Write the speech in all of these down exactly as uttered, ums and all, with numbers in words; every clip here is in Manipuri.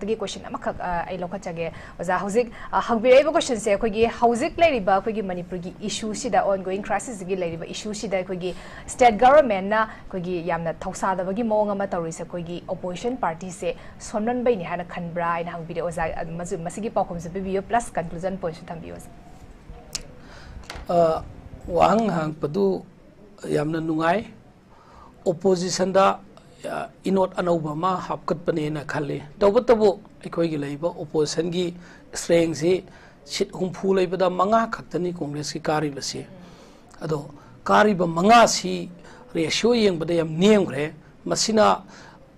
ꯒꯤ ꯀꯣꯏꯁꯟ ꯑꯃꯈꯛ ꯑ, ꯑꯩ ꯂꯧꯈꯠꯆꯒꯦ ꯑꯣꯖꯥ꯫ ꯍꯧꯖꯤꯛ ꯑ, ꯍꯪꯕꯤꯔꯛꯏꯕ ꯀꯣꯏꯁꯟꯁꯦ ꯑꯩꯈꯣꯏꯒꯤ ꯍꯧꯖꯤꯛ ꯂꯩꯔꯤꯕ ꯑꯩꯈꯣꯏꯒꯤ ꯃꯅꯤꯄꯨꯔꯒꯤ ꯏꯁꯨꯁꯤꯗ, ꯑꯣꯟꯒꯣꯌꯤꯡ ꯀ꯭ꯔꯥꯏꯁꯤꯁꯁꯤꯒꯤ ꯂꯩꯔꯤꯕ ꯏꯁꯨꯁꯤꯗ ꯑꯩꯈꯣꯏꯒꯤ ꯁ꯭ꯇꯦꯠ ꯒꯚꯔꯟꯃꯦꯟꯠꯅ ꯑꯩꯈꯣꯏꯒꯤ ꯌꯥꯝꯅ ꯊꯧꯁꯥꯗꯕꯒꯤ ꯃꯑꯣꯡ ꯑꯃ ꯇꯧꯔꯤꯁꯦ ꯑꯩꯈꯣꯏꯒꯤ ꯑꯣꯄꯣꯖꯤꯁꯟ ꯄꯥꯔꯇꯤꯁꯦ ꯁꯣꯟꯃꯟꯕꯩꯅꯤ ꯍꯥꯏꯅ ꯈꯟꯕ꯭ꯔꯥ ꯍꯥꯏꯅ ꯍꯪꯕꯤꯔꯦ ꯑꯣꯖꯥ꯫ ꯑ, ꯃꯁꯤ- ꯃꯁꯤꯒꯤ ꯄꯥꯎꯈꯨꯝꯁꯨ ꯄꯤꯕꯤꯌꯨ, ꯄ꯭ꯂꯁ ꯀꯟꯀ꯭ꯂꯨꯖꯟ ꯄꯣꯏꯟꯠꯁꯨ ꯊꯝꯕꯤꯌꯨ ꯑꯣꯖꯥ꯫ ꯑ, ꯋꯥꯍꯪ ꯍꯪꯉꯛꯄꯗꯨ ꯌꯥꯝꯅ ꯅꯨꯡꯉꯥꯏ꯫ ꯑꯣꯄꯣꯖꯤꯁꯟꯗ, ꯑ, ꯏꯅꯣꯠ ꯑꯅꯧꯕ ꯑꯃ ꯍꯥꯞꯀꯠꯄꯅꯦꯅ ꯈꯜꯂꯤ꯫ ꯇꯧꯕꯇꯕꯨ ꯑꯩꯈꯣꯏꯒꯤ ꯂꯩꯔꯤꯕ ꯑꯣꯄꯣꯖꯤꯁꯟꯒꯤ ꯁ꯭ꯇꯔꯦꯡꯁꯤ ꯁꯤꯠ ꯍꯨꯝꯐꯨ ꯂꯩꯕꯗ ꯃꯉꯥ ꯈꯛꯇꯅꯤ ꯀꯣꯡꯒ꯭ꯔꯦꯁꯀꯤ ꯀꯥꯔꯤꯕꯁꯤ꯫ ꯑꯗꯣ ꯀꯥꯔꯤꯕ ꯃꯉꯥꯁꯤ ꯔꯦꯁꯤꯌꯣ ꯌꯦꯡꯕꯗ ꯌꯥꯝ ꯅꯦꯝꯈ꯭ꯔꯦ꯫ ꯃꯁꯤꯅ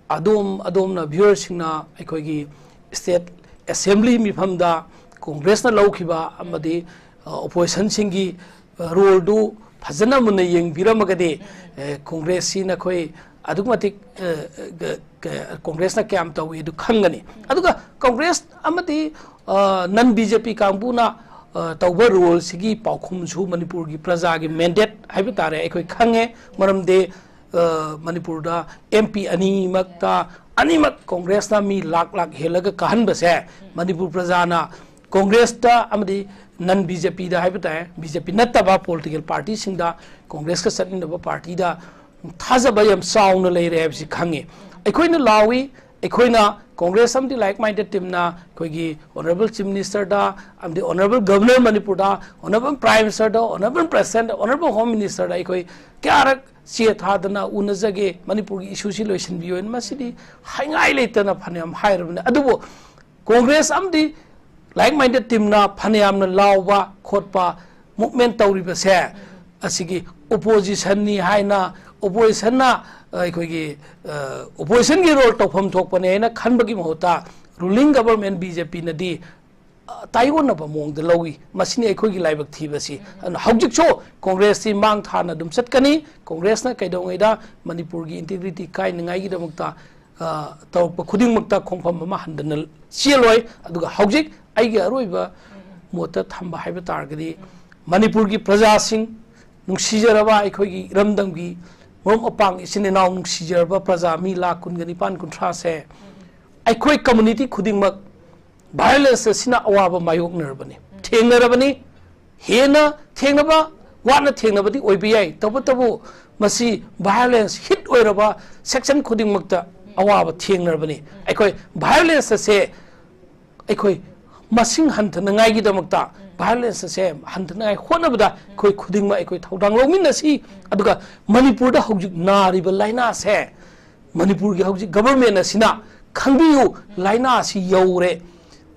ꯑꯗꯣꯝ ꯑꯗꯣꯝꯅ ꯚ꯭ꯌꯨꯋꯔꯁꯤꯡꯅ ꯑꯩꯈꯣꯏꯒꯤ ꯁ꯭ꯇꯦꯠ ꯑꯦꯁꯦꯝꯕ꯭ꯂꯤ ꯃꯤꯐꯝꯗ ꯀꯣꯡꯒ꯭ꯔꯦꯁꯅ ꯂꯧꯈꯤꯕ ꯑꯃꯗꯤ, ꯑ, ꯑꯣꯄꯣꯖꯤꯁꯟꯁꯤꯡꯒꯤ, ꯑ, ꯔꯣꯜꯗꯨ ꯐꯖꯅ ꯃꯨꯟꯅ ꯌꯦꯡꯕꯤꯔꯝꯃꯒꯗꯤ, ꯑ, ꯀꯣꯡꯒ꯭ꯔꯦꯁꯁꯤ ꯅꯈꯣꯏ ꯑꯗꯨꯛꯀꯤ ꯃꯇꯤꯛ, ꯑ, ꯀ- ꯀ- ꯀꯣꯡꯒ꯭ꯔꯦꯁꯅ ꯀꯌꯥꯝ ꯇꯧꯏ ꯑꯗꯨ ꯈꯪꯒꯅꯤ꯫ ꯑꯗꯨꯒ ꯀꯣꯡꯒ꯭ꯔꯦꯁ ꯑꯃꯗꯤ, ꯑ, ꯅꯟ ꯕꯤ ꯖꯦ ꯄꯤ ꯀꯥꯡꯕꯨꯅ, ꯑ, ꯇꯧꯕ ꯔꯣꯜꯁꯤꯒꯤ ꯄꯥꯎꯈꯨꯝꯁꯨ ꯃꯅꯤꯄꯨꯔꯒꯤ ꯄ꯭ꯔꯖꯥꯒꯤ ꯃꯦꯟꯗꯦꯠ ꯍꯥꯏꯕ ꯇꯥꯔꯦ ꯑꯩꯈꯣꯏ ꯈꯪꯉꯦ꯫ ꯃꯔꯝꯗꯤ, ꯑ, ꯃꯅꯤꯄꯨꯔꯗ ꯑꯦꯝ ꯄꯤ ꯑꯅꯤꯃꯛꯇ, ꯑꯅꯤꯃꯛ ꯀꯣꯡꯒ꯭ꯔꯦꯁꯅ ꯃꯤ ꯂꯥꯛ ꯂꯥꯛ ꯍꯦꯜꯂꯒ ꯀꯥꯍꯟꯕꯁꯦ ꯃꯅꯤꯄꯨꯔ ꯄ꯭ꯔꯖꯥꯅ ꯀꯣꯡꯒ꯭ꯔꯦꯁꯇ ꯑꯃꯗꯤ ꯅꯟ ꯕꯤ ꯖꯦ ꯄꯤꯗ ꯍꯥꯏꯕ ꯇꯥꯔꯦ, ꯕꯤ ꯖꯦ ꯄꯤ ꯅꯠꯇꯕ ꯄꯣꯂꯤꯇꯤꯀꯦꯜ ꯄꯥꯔꯇꯤꯁꯤꯡꯗ, ꯀꯣꯡꯒ꯭ꯔꯦꯁꯀ ꯆꯠꯃꯤꯟꯅꯕ ꯄꯥꯔꯇꯤꯗ ꯊꯥꯖꯕ ꯌꯥꯝ ꯆꯥꯎꯅ ꯂꯩꯔꯦ ꯍꯥꯏꯕꯁꯤ ꯈꯪꯉꯤ꯫ ꯑꯩꯈꯣꯏꯅ ꯂꯥꯎꯏ, ꯑꯩꯈꯣꯏꯅ ꯀꯣꯡꯒ꯭ꯔꯦꯁ ꯑꯃꯗꯤ ꯂꯥꯏꯛ ꯃꯥꯏꯟꯗꯦꯠ ꯇꯤꯝꯅ ꯑꯩꯈꯣꯏꯒꯤ ꯑꯣꯅꯔꯦꯕꯜ ꯆꯤꯐ ꯃꯤꯅꯤꯁꯇꯔꯗ, ꯑꯃꯗꯤ ꯑꯣꯅꯔꯦꯕꯜ ꯒꯕꯔꯅꯔ ꯃꯅꯤꯄꯨꯔꯗ, ꯑꯣꯅꯔꯦꯕꯜ ꯄ꯭ꯔꯥꯏꯝ ꯃꯤꯅꯤꯁꯇꯔꯗ, ꯑꯣꯅꯔꯦꯕꯜ ꯄ꯭ꯔꯦꯁꯤꯗꯦꯟꯠ, ꯑꯣꯅꯔꯦꯕꯜ ꯍꯣꯝ ꯃꯤꯅꯤꯁꯇꯔꯗ ꯑꯩꯈꯣꯏ ꯀꯌꯥꯔꯛ ꯆꯦ ꯊꯥꯗꯅ ꯎꯅꯖꯒꯦ, ꯃꯅꯤꯄꯨꯔꯒꯤ ꯏꯁꯨꯁꯤ ꯂꯣꯏꯁꯤꯟꯕꯤꯌꯨ ꯍꯥꯏꯅ꯫ ꯃꯁꯤꯗꯤ ꯍꯥꯏꯉꯥꯏ ꯂꯩꯇꯅ ꯐꯅꯌꯥꯝ ꯍꯥꯏꯔꯕꯅꯤ꯫ ꯑꯗꯨꯕꯨ ꯀꯣꯡꯒ꯭ꯔꯦꯁ ꯑꯃꯗꯤ ꯂꯥꯏꯛ ꯃꯥꯏꯟꯗꯦꯠ ꯇꯤꯝꯅ ꯐꯅꯌꯥꯝꯅ ꯂꯥꯎꯕ ꯈꯣꯠꯄ ꯃꯨꯚꯃꯦꯟꯠ ꯇꯧꯔꯤꯕꯁꯦ ꯑꯁꯤꯒꯤ ꯑꯣꯄꯣꯖꯤꯁꯟꯅꯤ ꯍꯥꯏꯅ, ꯑꯣꯄꯣꯖꯤꯁꯟꯅ ꯑꯩꯈꯣꯏꯒꯤ, ꯑ, ꯑꯣꯄꯣꯖꯤꯁꯟꯒꯤ ꯔꯣꯜ ꯇꯧꯐꯝ ꯊꯣꯛꯄꯅꯦ ꯍꯥꯏꯅ ꯈꯟꯕꯒꯤ ꯃꯍꯨꯠꯇ ꯔꯨꯂꯤꯡ ꯒꯕꯔꯟꯃꯦꯟꯠ ꯕꯤ ꯖꯦ ꯄꯤꯅꯗꯤ, ꯑ, ꯇꯥꯏꯑꯣꯟꯅꯕ ꯃꯑꯣꯡꯗ ꯂꯧꯏ꯫ ꯃꯁꯤꯅꯤ ꯑꯩꯈꯣꯏꯒꯤ ꯂꯥꯏꯕꯛ ꯊꯤꯕꯁꯤ꯫ ꯑꯗꯨꯅ ꯍꯧꯖꯤꯛꯁꯨ ꯀꯣꯡꯒ꯭ꯔꯦꯁꯁꯤ ꯃꯥꯡ ꯊꯥꯅ ꯑꯗꯨꯝ ꯆꯠꯀꯅꯤ꯫ ꯀꯣꯡꯒ꯭ꯔꯦꯁꯅ ꯀꯩꯗꯧꯉꯩꯗ ꯃꯅꯤꯄꯨꯔꯒꯤ ꯏꯟꯇꯤꯒ꯭ꯔꯤꯇꯤ ꯀꯥꯏꯅꯉꯥꯏꯒꯤꯗꯃꯛꯇ, ꯑ, ꯇꯧꯔꯛꯄ ꯈꯨꯗꯤꯡꯃꯛꯇ ꯈꯣꯡꯐꯝ ꯑꯃ ꯍꯟꯗꯅ ꯆꯦꯜꯂꯣꯏ꯫ ꯑꯗꯨꯒ ꯍꯧꯖꯤꯛ ꯑꯩꯒꯤ ꯑꯔꯣꯏꯕ ꯃꯣꯠꯇ ꯊꯝꯕ ꯍꯥꯏꯕ ꯇꯥꯔꯒꯗꯤ, ꯃꯅꯤꯄꯨꯔꯒꯤ ꯄ꯭ꯔꯖꯥꯁꯤꯡ, ꯅꯨꯡꯁꯤꯖꯔꯕ ꯑꯩꯈꯣꯏꯒꯤ ꯏꯔꯝꯗꯝꯒꯤ ꯃꯔꯨꯞ ꯃꯄꯥꯡ ꯏꯆꯤꯟ ꯏꯅꯥꯎ, ꯅꯨꯡꯁꯤꯖꯔꯕ ꯄ꯭ꯔꯖꯥ ꯃꯤ ꯂꯥꯈ ꯀꯨꯟꯒ ꯅꯤꯄꯥꯟ ꯀꯨꯟꯊ꯭ꯔꯥꯁꯦ ꯑꯩꯈꯣꯏ community ꯈꯨꯗꯤꯡꯃꯛ violence ꯑꯁꯤꯅ ꯑꯋꯥꯕ ꯃꯥꯌꯣꯛꯅꯔꯕꯅꯤ, ꯊꯦꯡꯅꯔꯕꯅꯤ꯫ ꯍꯦꯟꯅ ꯊꯦꯡꯅꯕ, ꯋꯥꯠꯅ ꯊꯦꯡꯅꯕꯗꯤ ꯑꯣꯏꯕ ꯌꯥꯏ, ꯇꯧꯕꯇꯕꯨ ꯃꯁꯤ violence hit ꯑꯣꯏꯔꯕ section ꯈꯨꯗꯤꯡꯃꯛꯇ ꯑꯋꯥꯕ ꯊꯦꯡꯅꯔꯕꯅꯤ꯫ ꯑꯩꯈꯣꯏ violence ꯑꯁꯦ ꯑꯩꯈꯣꯏ ꯃꯁꯤꯡ ꯍꯟꯊꯅꯉꯥꯏꯒꯤꯗꯃꯛꯇ, violence ꯑꯁꯦ ꯍꯟꯊꯅꯉꯥꯏ ꯍꯣꯠꯅꯕꯗ ꯑꯩꯈꯣꯏ ꯈꯨꯗꯤꯡꯃꯛ ꯑꯩꯈꯣꯏ ꯊꯧꯗꯥꯡ ꯂꯧꯃꯤꯟꯅꯁꯤ꯫ ꯑꯗꯨꯒ ꯃꯅꯤꯄꯨꯔꯗ ꯍꯧꯖꯤꯛ ꯅꯥꯔꯤꯕ ꯂꯥꯏꯅꯥꯁꯦ ꯃꯅꯤꯄꯨꯔꯒꯤ ꯍꯧꯖꯤꯛ government ꯑꯁꯤꯅ ꯈꯪꯕꯤꯌꯨ, ꯂꯥꯏꯅꯥ ꯑꯁꯤ ꯌꯧꯔꯦ,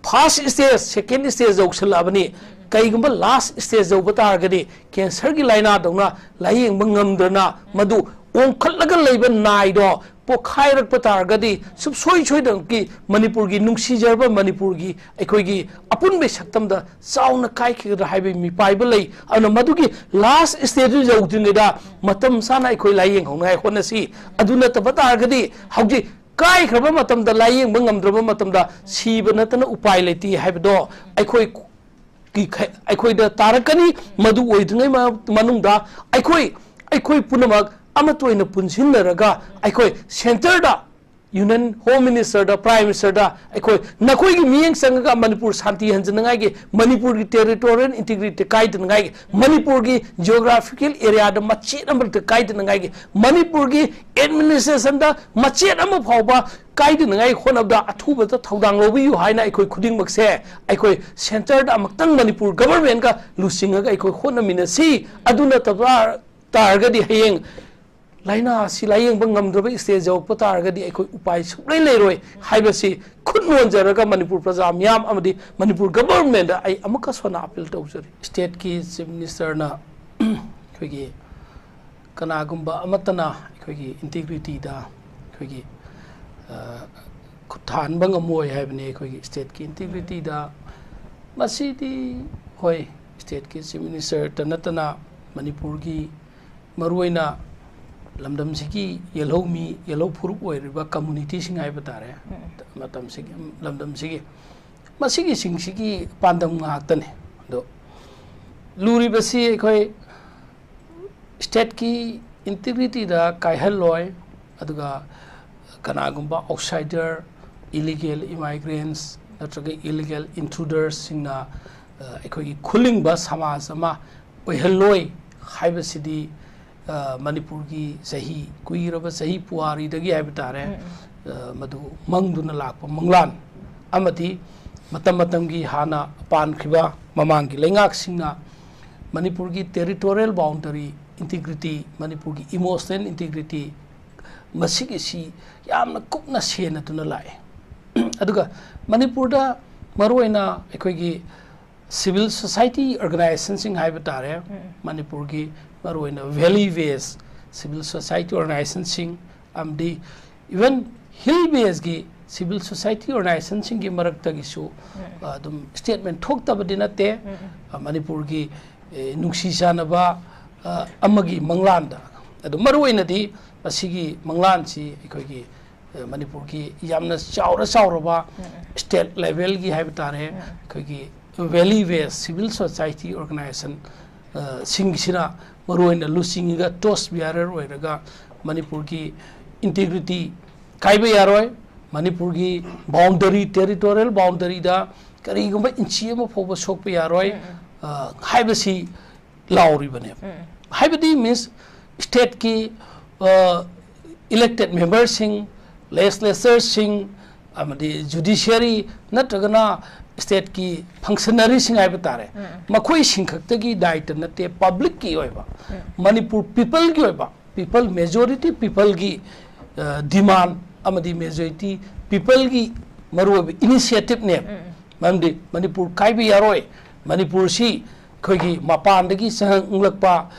first stage, second stage ꯌꯧꯁꯜꯂꯛꯑꯕꯅꯤ꯫ ꯀꯩꯒꯨꯝꯕ last stage ꯌꯧꯕ ꯇꯥꯔꯒꯗꯤ cancer ꯒꯤ ꯂꯥꯏꯅꯥꯗꯧꯅ ꯂꯥꯏꯌꯦꯡꯕ ꯉꯝꯗꯅ ꯃꯗꯨ ꯑꯣꯟꯈꯠꯂꯒ ꯂꯩꯕ ꯅꯥꯏꯗꯣ ꯄꯣꯛꯈꯥꯏꯔꯛꯄ ꯇꯥꯔꯒꯗꯤ ꯁꯨꯡꯁꯣꯏ ꯁꯣꯏꯗꯅꯃꯛꯀꯤ ꯃꯅꯤꯄꯨꯔꯒꯤ, ꯅꯨꯡꯁꯤꯖꯔꯕ ꯃꯅꯤꯄꯨꯔꯒꯤ, ꯑꯩꯈꯣꯏꯒꯤ ꯑꯄꯨꯟꯕ ꯁꯛꯇꯝꯗ ꯆꯥꯎꯅ ꯀꯥꯏꯈꯤꯒꯗ꯭ꯔꯥ ꯍꯥꯏꯕꯒꯤ ꯃꯤꯄꯥꯏꯕ ꯂꯩ꯫ ꯑꯗꯨꯅ ꯃꯗꯨꯒꯤ last stage ꯗꯨ ꯌꯧꯗ꯭ꯔꯤꯉꯩꯗ ꯃꯇꯝ ꯆꯥꯅ ꯑꯩꯈꯣꯏ ꯂꯥꯏꯌꯦꯡꯍꯧꯅꯉꯥꯏ ꯍꯣꯠꯅꯁꯤ꯫ ꯑꯗꯨ ꯅꯠꯇꯕ ꯇꯥꯔꯒꯗꯤ ꯍꯧꯖꯤꯛ ꯀꯥꯏꯈ꯭ꯔꯕ ꯃꯇꯝꯗ ꯂꯥꯏꯌꯦꯡꯕ ꯉꯝꯗ꯭ꯔꯕ ꯃꯇꯝꯗ ꯁꯤꯕ ꯅꯠꯇꯅ ꯎꯄꯥꯏ ꯂꯩꯇꯦ ꯍꯥꯏꯕꯗꯣ ꯑꯩꯈꯣꯏ ꯀꯤ-, ꯑꯩꯈꯣꯏꯗ ꯇꯥꯔꯛꯀꯅꯤ꯫ ꯃꯗꯨ ꯑꯣꯏꯗ꯭ꯔꯤꯉꯩ ꯃ-, ꯃꯅꯨꯡꯗ ꯑꯩꯈꯣꯏ, ꯑꯩꯈꯣꯏ ꯄꯨꯝꯅꯃꯛ ꯑꯃꯠꯇ ꯑꯣꯏꯅ ꯄꯨꯟꯁꯤꯟꯅꯔꯒ ꯑꯩꯈꯣꯏ centre ꯗ Union Home Minister ꯗ, Prime Minister ꯗ ꯑꯩꯈꯣꯏ ꯅꯈꯣꯏꯒꯤ ꯃꯤꯠꯌꯦꯡ ꯆꯪꯉꯒ ꯃꯅꯤꯄꯨꯔ ꯁꯥꯟꯇꯤ ꯍꯟꯖꯅꯉꯥꯏꯒꯤ, ꯃꯅꯤꯄꯨꯔꯒꯤ territorial integrity ꯗ ꯀꯥꯏꯗꯅꯉꯥꯏꯒꯤ, ꯃꯅꯤꯄꯨꯔꯒꯤ geographical area ꯗ ꯃꯆꯦꯠ ꯑꯃꯠꯇ ꯀꯥꯏꯗꯅꯉꯥꯏꯒꯤ, ꯃꯅꯤꯄꯨꯔꯒꯤ administration ꯗ ꯃꯆꯦꯠ ꯑꯃ ꯐꯥꯎꯕ ꯀꯥꯏꯗꯅꯉꯥꯏ ꯍꯣꯠꯅꯕꯗ ꯑꯊꯨꯕꯗ ꯊꯧꯗꯥꯡ ꯂꯧꯕꯤꯌꯨ ꯍꯥꯏꯅ ꯑꯩꯈꯣꯏ ꯈꯨꯗꯤꯡꯃꯛꯁꯦ ꯑꯩꯈꯣꯏ centre ꯗ ꯑꯃꯨꯛꯇꯪ ꯃꯅꯤꯄꯨꯔ government ꯀ ꯂꯨꯆꯤꯡꯉꯒ ꯑꯩꯈꯣꯏ ꯍꯣꯠꯅꯃꯤꯟꯅꯁꯤ꯫ ꯑꯗꯨ ꯅꯠꯇꯕ ꯇꯥꯔꯒꯗꯤ ꯍꯌꯦꯡ ꯂꯥꯏꯅꯥ ꯑꯁꯤ ꯂꯥꯏꯌꯦꯡꯕ ꯉꯝꯗ꯭ꯔꯕ stage ꯌꯧꯔꯛꯄ ꯇꯥꯔꯒꯗꯤ ꯑꯩꯈꯣꯏ ꯎꯄꯥꯏ ꯁꯨꯡꯂꯩ ꯂꯩꯔꯣꯏ ꯍꯥꯏꯕꯁꯤ ꯈꯨꯠ ꯅꯣꯟꯖꯔꯒ ꯃꯅꯤꯄꯨꯔ ꯄ꯭ꯔꯖꯥ ꯃꯤꯌꯥꯝ ꯑꯃꯗꯤ ꯃꯅꯤꯄꯨꯔ government ꯗ ꯑꯩ ꯑꯃꯨꯛꯀ ꯍꯟꯅ appeal ꯇꯧꯖꯔꯤ꯫ State ꯀꯤ Chief Minister ꯅ ꯑꯩꯈꯣꯏꯒꯤ ꯀꯅꯥꯒꯨꯝꯕ ꯑꯃꯠꯇꯅ ꯑꯩꯈꯣꯏꯒꯤ integrity ꯗ ꯑꯩꯈꯣꯏꯒꯤ, ꯑ, ꯈꯨꯠ ꯊꯥꯍꯟꯕ ꯉꯝꯃꯣꯏ ꯍꯥꯏꯕꯅꯤ ꯑꯩꯈꯣꯏꯒꯤ state ꯀꯤ integrity ꯗ꯫ ꯃꯁꯤꯗꯤ ꯍꯣꯏ, state ꯀꯤ Chief Minister ꯇ ꯅꯠꯇꯅ ꯃꯅꯤꯄꯨꯔꯒꯤ ꯃꯔꯨꯑꯣꯏꯅ ꯂꯝꯗꯝꯁꯤꯒꯤ ꯌꯦꯜꯍꯧꯃꯤ, ꯌꯦꯜꯍꯧ ꯐꯨꯔꯨꯞ ꯑꯣꯏꯔꯤꯕ community ꯁꯤꯡ ꯍꯥꯏꯕ ꯇꯥꯔꯦ, ꯃꯇꯝꯁꯤꯒꯤ, ꯂꯝꯗꯝꯁꯤꯒꯤ, ꯃꯁꯤꯒꯤꯁꯤꯡꯁꯤꯒꯤ ꯄꯥꯟꯗꯝ ꯉꯥꯛꯇꯅꯤ꯫ ꯑꯗꯣ ꯂꯨꯔꯤꯕꯁꯤ ꯑꯩꯈꯣꯏ state ꯀꯤ integrity ꯗ ꯀꯥꯏꯍꯜꯂꯣꯏ, ꯑꯗꯨꯒ ꯀꯅꯥꯒꯨꯝꯕ outsider Illegal immigrants ꯅꯠꯇ꯭ꯔꯒ illegal intrudersꯁꯤꯡꯅ ꯑꯩꯈꯣꯏꯒꯤ ꯈꯨꯂꯤꯡꯕ ꯁꯃꯥꯖ ꯑꯃ ꯑꯣꯏꯍꯜꯂꯣꯏ ꯍꯥꯏꯕꯁꯤꯗꯤ ꯃꯅꯤꯄꯨꯔꯒꯤ ꯆꯍꯤ ꯀꯨꯏꯔꯕ ꯆꯍꯤ ꯄꯨꯋꯥꯔꯤꯗꯒꯤ ꯍꯥꯏꯕ ꯇꯥꯔꯦ, ꯃꯗꯨ ꯃꯪꯗꯨꯅ ꯂꯥꯛꯄ ꯃꯪꯂꯥꯟ ꯑꯃꯗꯤ ꯃꯇꯝ ꯃꯇꯝꯒꯤ ꯍꯥꯟꯅ ꯄꯥꯟꯈ꯭ꯔꯤꯕ ꯃꯃꯥꯡꯒꯤ ꯂꯩꯉꯥꯛꯁꯤꯡꯅ ꯃꯅꯤꯄꯨꯔꯒꯤ territorial boundary integrity, ꯃꯅꯤꯄꯨꯔꯒꯤ emotional integrity, ꯃꯁꯤꯒꯤꯁꯤ ꯌꯥꯝꯅ ꯀꯨꯞꯅ ꯁꯦꯟꯅꯗꯨꯅ ꯂꯥꯛꯑꯦ꯫ ꯑꯗꯨꯒ ꯃꯅꯤꯄꯨꯔꯗ ꯃꯔꯨꯑꯣꯏꯅ ꯑꯩꯈꯣꯏꯒꯤ civil society organizationꯁꯤꯡ ꯍꯥꯏꯕ ꯇꯥꯔꯦ, ꯃꯅꯤꯄꯨꯔꯒꯤ ꯃꯔꯨꯑꯣꯏꯅ valley based civil society organizationꯁꯤꯡ ꯑꯃꯗꯤ even hill basedꯀꯤ civil society organizationꯁꯤꯡꯒꯤ ꯃꯔꯛꯇꯒꯤꯁꯨ ꯑꯗꯨꯝ statement ꯊꯣꯛꯇꯕꯗꯤ ꯅꯠꯇꯦ꯫ ꯃꯅꯤꯄꯨꯔꯒꯤ ꯅꯨꯡꯁꯤ ꯆꯥꯟꯅꯕ ꯑꯃꯒꯤ ꯃꯪꯂꯥꯟꯗ, ꯑꯗꯨ ꯃꯔꯨꯑꯣꯏꯅꯗꯤ ꯃꯁꯤꯒꯤ ꯃꯪꯂꯥꯟꯁꯤ ꯑꯩꯈꯣꯏꯒꯤ ꯃꯅꯤꯄꯨꯔꯒꯤ ꯌꯥꯝꯅ ꯆꯥꯎꯔ ꯆꯥꯎꯔꯕ state levelꯒꯤ ꯍꯥꯏꯕ ꯇꯥꯔꯦ, ꯑꯩꯈꯣꯏꯒꯤ valley based civil society organization ꯁꯤꯡꯁꯤꯅ ꯃꯔꯨꯑꯣꯏꯅ ꯂꯨꯆꯤꯡꯉꯒ torch bearer ꯑꯣꯏꯔꯒ ꯃꯅꯤꯄꯨꯔꯒꯤ integrity ꯀꯥꯏꯕ ꯌꯥꯔꯣꯏ, ꯃꯅꯤꯄꯨꯔꯒꯤ boundary, territorial boundaryꯗ ꯀꯔꯤꯒꯨꯝꯕ inch ꯑꯃ ꯐꯥꯎꯕ ꯁꯣꯛꯄ ꯌꯥꯔꯣꯏ ꯍꯥꯏꯕꯁꯤ ꯂꯥꯎꯔꯤꯕꯅꯦꯕ꯫ ꯍꯥꯏꯕꯗꯤ means stateꯀꯤ elected memberꯁꯤꯡ, legislatureꯁꯤꯡ ꯑꯃꯗꯤ judiciary ꯅꯠꯇ꯭ꯔꯒꯅ stateꯀꯤ functionaryꯁꯤꯡ ꯍꯥꯏꯕ ꯇꯥꯔꯦ, ꯃꯈꯣꯏꯁꯤꯡ ꯈꯛꯇꯒꯤ ꯗꯥꯏꯇ ꯅꯠꯇꯦ, publicꯀꯤ ꯑꯣꯏꯕ, ꯃꯅꯤꯄꯨꯔ peopleꯒꯤ ꯑꯣꯏꯕ, people, majority peopleꯒꯤ demand ꯑꯃꯗꯤ majority peopleꯒꯤ ꯃꯔꯨꯑꯣꯏꯕ initiativeꯅꯦꯕ꯫ ꯃꯔꯝꯗꯤ ꯃꯅꯤꯄꯨꯔ ꯀꯥꯏꯕ ꯌꯥꯔꯣꯏ, ꯃꯅꯤꯄꯨꯔꯁꯤ ꯑꯩꯈꯣꯏꯒꯤ ꯃꯄꯥꯟꯗꯒꯤ ꯆꯪꯂꯛꯄ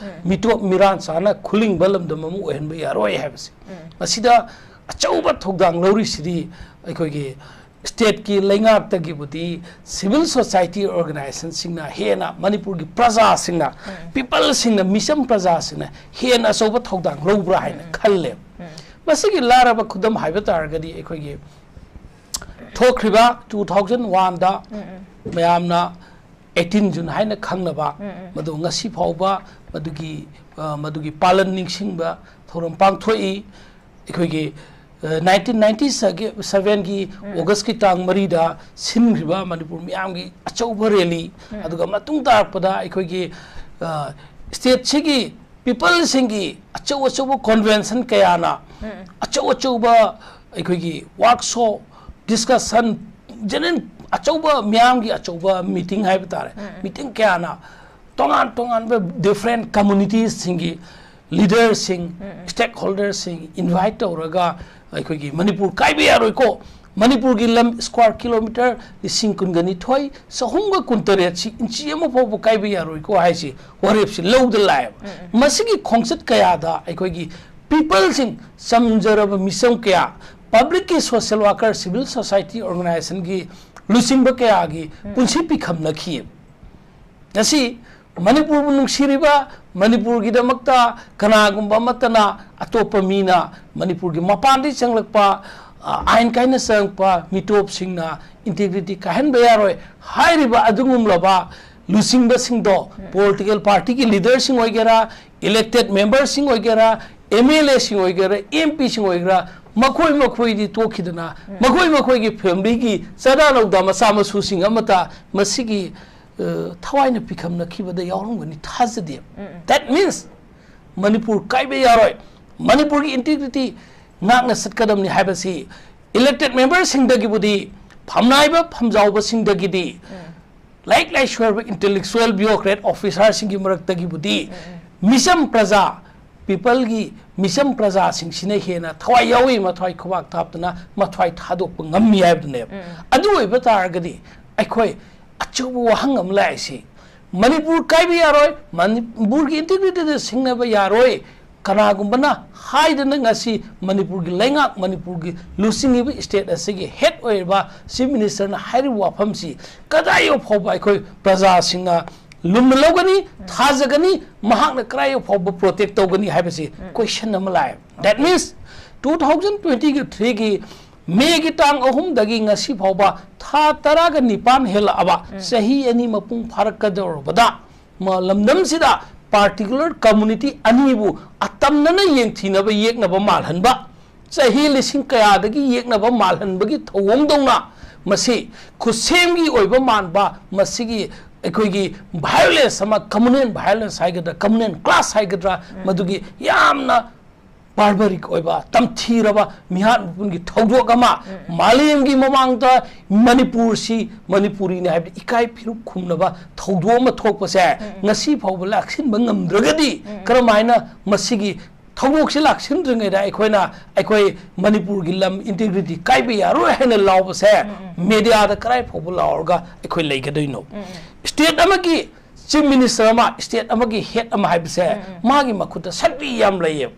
ꯃꯤꯇꯣꯞ ꯃꯤꯔꯥꯟ ꯆꯥꯅ ꯈꯨꯂꯤꯡꯕ ꯂꯝꯗꯝ ꯑꯃ ꯑꯣꯏꯍꯟꯕ ꯌꯥꯔꯣꯏ ꯍꯥꯏꯕꯁꯦ꯫ ꯃꯁꯤꯗ ꯑꯆꯧꯕ ꯊꯧꯗꯥꯡ ꯂꯧꯔꯤꯁꯤꯗꯤ ꯑꯩꯈꯣꯏꯒꯤ stateꯀꯤ ꯂꯩꯉꯥꯛꯇꯒꯤꯕꯨꯗꯤ civil society organizationꯁꯤꯡꯅ ꯍꯦꯟꯅ, ꯃꯅꯤꯄꯨꯔꯒꯤ ꯄ꯭ꯔꯖꯥꯁꯤꯡꯅ, peopleꯁꯤꯡꯅ, ꯃꯤꯆꯝ ꯄ꯭ꯔꯖꯥꯁꯤꯡꯅ ꯍꯦꯟꯅ ꯑꯆꯧꯕ ꯊꯧꯗꯥꯡ ꯂꯧꯕ꯭ꯔꯥ ꯍꯥꯏꯅ ꯈꯜꯂꯦꯕ꯫ ꯃꯁꯤꯒꯤ ꯂꯥꯏꯔꯕ ꯈꯨꯗꯝ ꯍꯥꯏꯕ ꯇꯥꯔꯒꯗꯤ ꯑꯩꯈꯣꯏꯒꯤ ꯊꯣꯛꯈ꯭ꯔꯤꯕ two thousand oneꯗ ꯃꯌꯥꯝꯅ eighteen June ꯍꯥꯏꯅ ꯈꯪꯅꯕ, ꯃꯗꯨ ꯉꯁꯤ ꯐꯥꯎꯕ ꯃꯗꯨꯒꯤ, ꯃꯗꯨꯒꯤ ꯄꯥꯂꯟ ꯅꯤꯡꯁꯤꯡꯕ ꯊꯧꯔꯝ ꯄꯥꯡꯊꯣꯛꯏ꯫ ꯑꯩꯈꯣꯏꯒꯤ ꯅꯥꯏꯟꯇꯤꯟ ꯅꯥꯏꯟꯇꯤ ꯁꯚꯦꯟꯒꯤ ꯑꯣꯒꯁꯀꯤ ꯇꯥꯡ ꯃꯔꯤꯗ ꯁꯤꯟꯈ꯭ꯔꯤꯕ ꯃꯅꯤꯄꯨꯔ ꯃꯤꯌꯥꯝꯒꯤ ꯑꯆꯧꯕ ꯔꯦꯂꯤ, ꯑꯗꯨꯒ ꯃꯇꯨꯡ ꯇꯥꯔꯛꯄꯗ ꯑꯩꯈꯣꯏꯒꯤ ꯁ꯭ꯇꯦꯠꯁꯤꯒꯤ ꯄꯤꯄꯜꯁꯤꯡꯒꯤ ꯑꯆꯧ ꯑꯆꯧꯕ ꯀꯣꯟꯚꯦꯟꯁꯟ ꯀꯌꯥꯅ, ꯑꯆꯧ ꯑꯆꯧꯕ ꯑꯩꯈꯣꯏꯒꯤ ꯋꯥꯔꯛꯁꯣꯞ, ꯗꯤꯁꯀꯁꯟ, ꯖꯦꯅꯔꯦꯜ ꯑꯆꯧꯕ ꯃꯤꯌꯥꯝꯒꯤ ꯑꯆꯧꯕ ꯃꯤꯇꯤꯡ ꯍꯥꯏꯕ ꯇꯥꯔꯦ, ꯃꯤꯇꯤꯡ ꯀꯌꯥꯅ ꯇꯣꯉꯥꯟ ꯇꯣꯉꯥꯟꯕ ꯗꯤꯐ꯭ꯔꯦꯟ ꯀꯝꯃꯨꯅꯤꯇꯤꯁꯁꯤꯡꯒꯤ ꯂꯤꯗꯔꯁꯤꯡ, ꯁ꯭ꯇꯦꯛ ꯍꯣꯜꯗꯔꯁꯤꯡ ꯏꯟꯚꯥꯏꯠ ꯇꯧꯔꯒ ꯑꯩꯈꯣꯏꯒꯤ ꯃꯅꯤꯄꯨꯔ ꯀꯥꯏꯕ ꯌꯥꯔꯣꯏꯀꯣ, ꯃꯅꯤꯄꯨꯔꯒꯤ ꯂꯝ ꯁ꯭ꯀ꯭ꯋꯥꯔ ꯀꯤꯂꯣꯃꯤꯇꯔ ꯂꯤꯁꯤꯡ ꯀꯨꯟꯒ ꯅꯤꯊꯣꯏ ꯆꯍꯨꯝꯒ ꯀꯨꯟꯇꯔꯦꯠꯁꯤ ꯏꯟꯆꯤ ꯑꯃ ꯐꯥꯎꯕ ꯀꯥꯏꯕ ꯌꯥꯔꯣꯏꯀꯣ ꯍꯥꯏꯁꯤ ꯋꯥꯔꯦꯞꯁꯤ ꯂꯧꯗ ꯂꯥꯛꯑꯦꯕ꯫ ꯃꯁꯤꯒꯤ ꯈꯣꯡꯆꯠ ꯀꯌꯥꯗ ꯑꯩꯈꯣꯏꯒꯤ ꯄꯤꯄꯜꯁꯤꯡ, ꯆꯝꯖꯔꯕ ꯃꯤꯆꯝ ꯀꯌꯥ, ꯄꯕ꯭ꯂꯤꯛꯀꯤ ꯁꯣꯁꯤꯌꯦꯜ ꯋꯥꯔꯀꯔ, ꯁꯤꯚꯤꯜ ꯁꯣꯁꯥꯏꯇꯤ ꯑꯣꯔꯒꯅꯥꯏꯖꯦꯁꯟꯒꯤ ꯂꯨꯆꯤꯡꯕ ꯀꯌꯥꯒꯤ ꯄꯨꯟꯁꯤ ꯄꯤꯈꯝꯅꯈꯤ꯫ ꯉꯁꯤ ꯃꯅꯤꯄꯨꯔꯕꯨ ꯅꯨꯡꯁꯤꯔꯤꯕ, ꯃꯅꯤꯄꯨꯔꯒꯤꯗꯃꯛꯇ ꯀꯅꯥꯒꯨꯝꯕ ꯑꯃꯠꯇꯅ, ꯑꯇꯣꯞꯄ ꯃꯤꯅ ꯃꯅꯤꯄꯨꯔꯒꯤ ꯃꯄꯥꯟꯗꯒꯤ ꯆꯪꯂꯛꯄ, ꯑ, ꯑꯥꯏꯟ ꯀꯥꯏꯅ ꯆꯪꯂꯛꯄ ꯃꯤꯇꯣꯞꯁꯤꯡꯅ ꯏꯟꯇꯤꯒ꯭ꯔꯤꯇꯤ ꯀꯥꯏꯍꯟꯕ ꯌꯥꯔꯣꯏ ꯍꯥꯏꯔꯤꯕ ꯑꯗꯨꯒꯨꯝꯂꯕ ꯂꯨꯆꯤꯡꯕꯁꯤꯡꯗꯣ, ꯄꯣꯂꯤꯇꯤꯀꯦꯜ ꯄꯥꯔꯇꯤꯒꯤ ꯂꯤꯗꯔꯁꯤꯡ ꯑꯣꯏꯒꯦꯔꯥ, ꯏꯂꯦꯛꯇꯦꯠ ꯃꯦꯝꯕꯔꯁꯤꯡ ꯑꯣꯏꯒꯦꯔꯥ, ꯑꯦꯝ ꯑꯦꯜ ꯑꯦꯁꯤꯡ ꯑꯣꯏꯒꯦꯔꯥ, ꯑꯦꯝ ꯄꯤꯁꯤꯡ ꯑꯣꯏꯒꯦꯔꯥ, ꯃꯈꯣꯏ ꯃꯈꯣꯏꯗꯤ ꯇꯣꯛꯈꯤꯗꯅ, ꯃꯈꯣꯏ ꯃꯈꯣꯏꯒꯤ ꯐꯦꯃꯤꯂꯤꯒꯤ ꯆꯥꯗꯥ ꯂꯧꯗꯥ ꯃꯆꯥ ꯃꯁꯨꯁꯤꯡ ꯑꯃꯠꯇ ꯃꯁꯤꯒꯤ, ꯑ, ꯊꯋꯥꯏꯅ ꯄꯤꯈꯝꯅꯈꯤꯕꯗ ꯌꯥꯎꯔꯝꯒꯅꯤ ꯊꯥꯖꯗꯦ꯫ That means ꯃꯅꯤꯄꯨꯔ ꯀꯥꯏꯕ ꯌꯥꯔꯣꯏ, ꯃꯅꯤꯄꯨꯔꯒꯤ ꯏꯟꯇꯤꯒ꯭ꯔꯤꯇꯤ ꯉꯥꯛꯅ ꯆꯠꯀꯗꯕꯅꯤ ꯍꯥꯏꯕꯁꯤ ꯏꯂꯦꯛꯇꯦꯠ ꯃꯦꯝꯕꯔꯁꯤꯡꯗꯒꯤꯕꯨꯗꯤ, ꯐꯝꯅꯥꯏꯕ ꯐꯝꯖꯥꯎꯕꯁꯤꯡꯗꯒꯤꯗꯤ, ꯂꯥꯏꯔꯤꯛ ꯂꯥꯏꯁꯨ ꯍꯩꯔꯕ ꯏꯟꯇꯦꯂꯦꯛꯆꯨꯋꯦꯜ ꯕ꯭ꯌꯨꯔꯣꯀ꯭ꯔꯦꯠ ꯑꯣꯐꯤꯁꯥꯔꯁꯤꯡꯒꯤ ꯃꯔꯛꯇꯒꯤꯕꯨꯗꯤ ꯃꯤꯆꯝ ꯄ꯭ꯔꯖꯥ, ꯄꯤꯄꯜꯒꯤ ꯃꯤꯆꯝ ꯄ꯭ꯔꯖꯥꯁꯤꯡꯁꯤꯅ ꯍꯦꯟꯅ ꯊꯋꯥꯏ ꯌꯥꯎꯏ, ꯃꯊ꯭ꯋꯥꯏ ꯈꯨꯕꯥꯛ ꯊꯥꯞꯇꯅ ꯃꯊ꯭ꯋꯥꯏ ꯊꯥꯗꯣꯛꯄ ꯉꯝꯃꯤ ꯍꯥꯏꯕꯗꯨꯅꯦꯕ꯫ ꯑꯗꯨ ꯑꯣꯏꯕ ꯇꯥꯔꯒꯗꯤ ꯑꯩꯈꯣꯏ ꯑꯆꯧꯕ ꯋꯥꯍꯪ ꯑꯃ ꯂꯥꯛꯏꯁꯤ, ꯃꯅꯤꯄꯨꯔ ꯀꯥꯏꯕ ꯌꯥꯔꯣꯏ, ꯃꯅꯤꯄꯨꯔꯒꯤ ꯏꯟꯇꯤꯒ꯭ꯔꯤꯇꯤꯗ ꯁꯤꯡꯅꯕ ꯌꯥꯔꯣꯏ, ꯀꯅꯥꯒꯨꯝꯕꯅ ꯍꯥꯏꯗꯅ ꯉꯁꯤ ꯃꯅꯤꯄꯨꯔꯒꯤ ꯂꯩꯉꯥꯛ, ꯃꯅꯤꯄꯨꯔꯒꯤ ꯂꯨꯆꯤꯡꯉꯤꯕ ꯁ꯭ꯇꯦꯠ ꯑꯁꯤꯒꯤ ꯍꯦꯗ ꯑꯣꯏꯔꯤꯕ ꯆꯤꯐ ꯃꯤꯅꯤꯁꯇꯔꯅ ꯍꯥꯏꯔꯤꯕ ꯋꯥꯐꯝꯁꯤ ꯀꯗꯥꯏ ꯌꯧ ꯐꯥꯎꯕ ꯑꯩꯈꯣꯏ ꯄ꯭ꯔꯖꯥꯁꯤꯡꯅ ꯂꯨꯝꯅ ꯂꯧꯒꯅꯤ, ꯊꯥꯖꯒꯅꯤ, ꯃꯍꯥꯛꯅ ꯀꯗꯥꯏ ꯌꯧ ꯐꯥꯎꯕ ꯄ꯭ꯔꯣꯇꯦꯛ ꯇꯧꯒꯅꯤ ꯍꯥꯏꯕꯁꯤ ꯀꯣꯏꯁꯟ ꯑꯃ ꯂꯥꯛꯑꯦ꯫ That means two thousand twenty-threeꯒꯤ ꯃꯦꯒꯤ ꯇꯥꯡ ꯑꯍꯨꯝꯗꯒꯤ ꯉꯁꯤ ꯐꯥꯎꯕ ꯊꯥ ꯇꯔꯥꯒ ꯅꯤꯄꯥꯟ ꯍꯦꯜꯂꯛꯑꯕ, ꯆꯍꯤ ꯑꯅꯤ ꯃꯄꯨꯡ ꯐꯥꯔꯛꯀꯗꯧꯔꯕꯗ, ꯃ-, ꯂꯝꯗꯝꯁꯤꯗ ꯄꯥꯔꯇꯤꯀꯨꯂꯔ ꯀꯝꯃꯨꯅꯤꯇꯤ ꯑꯅꯤꯕꯨ ꯑꯇꯝꯅꯅ ꯌꯦꯡꯊꯤꯅꯕ, ꯌꯦꯛꯅꯕ ꯃꯥꯜꯍꯟꯕ, ꯆꯍꯤ ꯂꯤꯁꯤꯡ ꯀꯌꯥꯗꯒꯤ ꯌꯦꯛꯅꯕ ꯃꯥꯜꯍꯟꯕꯒꯤ ꯊꯧꯑꯣꯡꯗꯧꯅ ꯃꯁꯤ ꯈꯨꯠꯁꯦꯝꯒꯤ ꯑꯣꯏꯕ ꯃꯥꯟꯕ, ꯃꯁꯤꯒꯤ ꯑꯩꯈꯣꯏꯒꯤ violence ꯑꯃ, communal violence ꯍꯥꯏꯒꯗ꯭ꯔꯥ, communal clash ꯍꯥꯏꯒꯗ꯭ꯔꯥ, ꯃꯗꯨꯒꯤ ꯌꯥꯝꯅ barbaric ꯑꯣꯏꯕ, ꯇꯝꯊꯤꯔꯕ ꯃꯤꯍꯥꯠ ꯃꯄꯨꯟꯒꯤ ꯊꯧꯗꯣꯛ ꯑꯃ ꯃꯥꯂꯦꯝꯒꯤ ꯃꯃꯥꯡꯗ ꯃꯅꯤꯄꯨꯔꯁꯤ ꯃꯅꯤꯄꯨꯔꯤꯅꯤ ꯍꯥꯏꯕꯗ ꯏꯀꯥꯏ ꯐꯤꯔꯨꯛ ꯈꯨꯝꯅꯕ ꯊꯧꯗꯣꯛ ꯑꯃ ꯊꯣꯛꯄꯁꯦ ꯉꯁꯤ ꯐꯥꯎꯕ ꯂꯥꯛꯁꯤꯟꯕ ꯉꯝꯗ꯭ꯔꯒꯗꯤ ꯀꯔꯝꯍꯥꯏꯅ ꯃꯁꯤꯒꯤ ꯊꯧꯗꯣꯛꯁꯤ ꯂꯥꯛꯁꯤꯟꯗ꯭ꯔꯤꯉꯩꯗ ꯑꯩꯈꯣꯏꯅ, ꯑꯩꯈꯣꯏ ꯃꯅꯤꯄꯨꯔꯒꯤ ꯂꯝ integrity ꯀꯥꯏꯕ ꯌꯥꯔꯣꯏ ꯍꯥꯏꯅ ꯂꯥꯎꯕꯁꯦ mediaꯗ ꯀꯗꯥꯏ ꯐꯥꯎꯕ ꯂꯥꯎꯔꯒ ꯑꯩꯈꯣꯏ ꯂꯩꯒꯗꯣꯏꯅꯣ? State ꯑꯃꯒꯤ chief minister ꯑꯃ, state ꯑꯃꯒꯤ head ꯑꯃ ꯍꯥꯏꯕꯁꯦ ꯃꯥꯒꯤ ꯃꯈꯨꯠꯇ ꯁꯛꯇꯤ ꯌꯥꯝ ꯂꯩꯌꯦꯕ꯫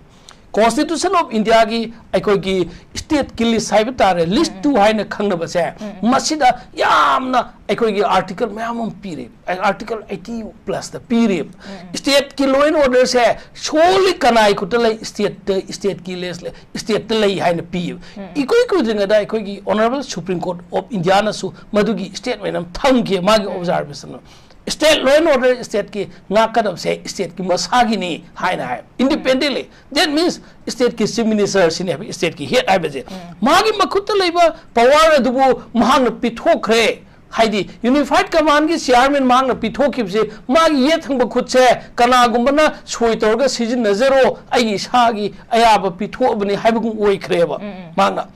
Constitution of Indiaꯒꯤ ꯑꯩꯈꯣꯏꯒꯤ stateꯀꯤ list ꯍꯥꯏꯕ ꯇꯥꯔꯦ, list two ꯍꯥꯏꯅ ꯈꯪꯅꯕꯁꯦ, ꯃꯁꯤꯗ ꯌꯥꯝꯅ ꯑꯩꯈꯣꯏꯒꯤ article ꯃꯌꯥꯝ ꯑꯃ ꯄꯤꯔꯤ꯫ Article eighty plusꯇ ꯄꯤꯔꯤ꯫ Stateꯀꯤ law and orderꯁꯦ solely ꯀꯅꯥꯒꯤ ꯈꯨꯠꯇ ꯂꯩ? Stateꯇ, stateꯀꯤ list ꯂꯩ, stateꯇ ꯂꯩ ꯍꯥꯏꯅ ꯄꯤꯌꯦꯕ꯫ ꯏꯀꯨꯏ ꯀꯨꯏꯗ꯭ꯔꯤꯉꯩꯗ ꯑꯩꯈꯣꯏꯒꯤ Honourable Supreme Court of Indiaꯅꯁꯨ ꯃꯗꯨꯒꯤ statement ꯑꯃ ꯊꯝꯈꯤ, ꯃꯥꯒꯤ observation ꯑꯃ꯫ State law and order stateꯀꯤ ꯉꯥꯛꯀꯗꯕꯁꯦ stateꯀꯤ ꯃꯁꯥꯒꯤꯅꯤ ꯍꯥꯏꯅ ꯍꯥꯏ, independently꯫ That means stateꯀꯤ chief minister ꯁꯤꯅꯦꯕ stateꯀꯤ head ꯍꯥꯏꯕꯁꯦ꯫ ꯃꯥꯒꯤ ꯃꯈꯨꯠꯇ ꯂꯩꯕ power ꯑꯗꯨꯕꯨ ꯃꯍꯥꯛꯅ ꯄꯤꯊꯣꯛꯈ꯭ꯔꯦ꯫ ꯍꯥꯏꯗꯤ unified commandꯀꯤ chairman ꯃꯍꯥꯛꯅ ꯄꯤꯊꯣꯛꯈꯤꯕꯁꯦ, ꯃꯥꯒꯤ ꯌꯦꯠ ꯊꯪꯕ ꯈꯨꯠꯁꯦ ꯀꯅꯥꯒꯨꯝꯕꯅ ꯁꯣꯏ ꯇꯧꯔꯒ ꯁꯤꯖꯤꯟꯅꯖꯔꯣ, ꯑꯩꯒꯤ ꯏꯁꯥꯒꯤ ꯑꯌꯥꯕ ꯄꯤꯊꯣꯛꯑꯕꯅꯤ ꯍꯥꯏꯕꯒꯨꯝ ꯑꯣꯏꯈ꯭ꯔꯦꯕ꯫ ꯃꯍꯥꯛꯅ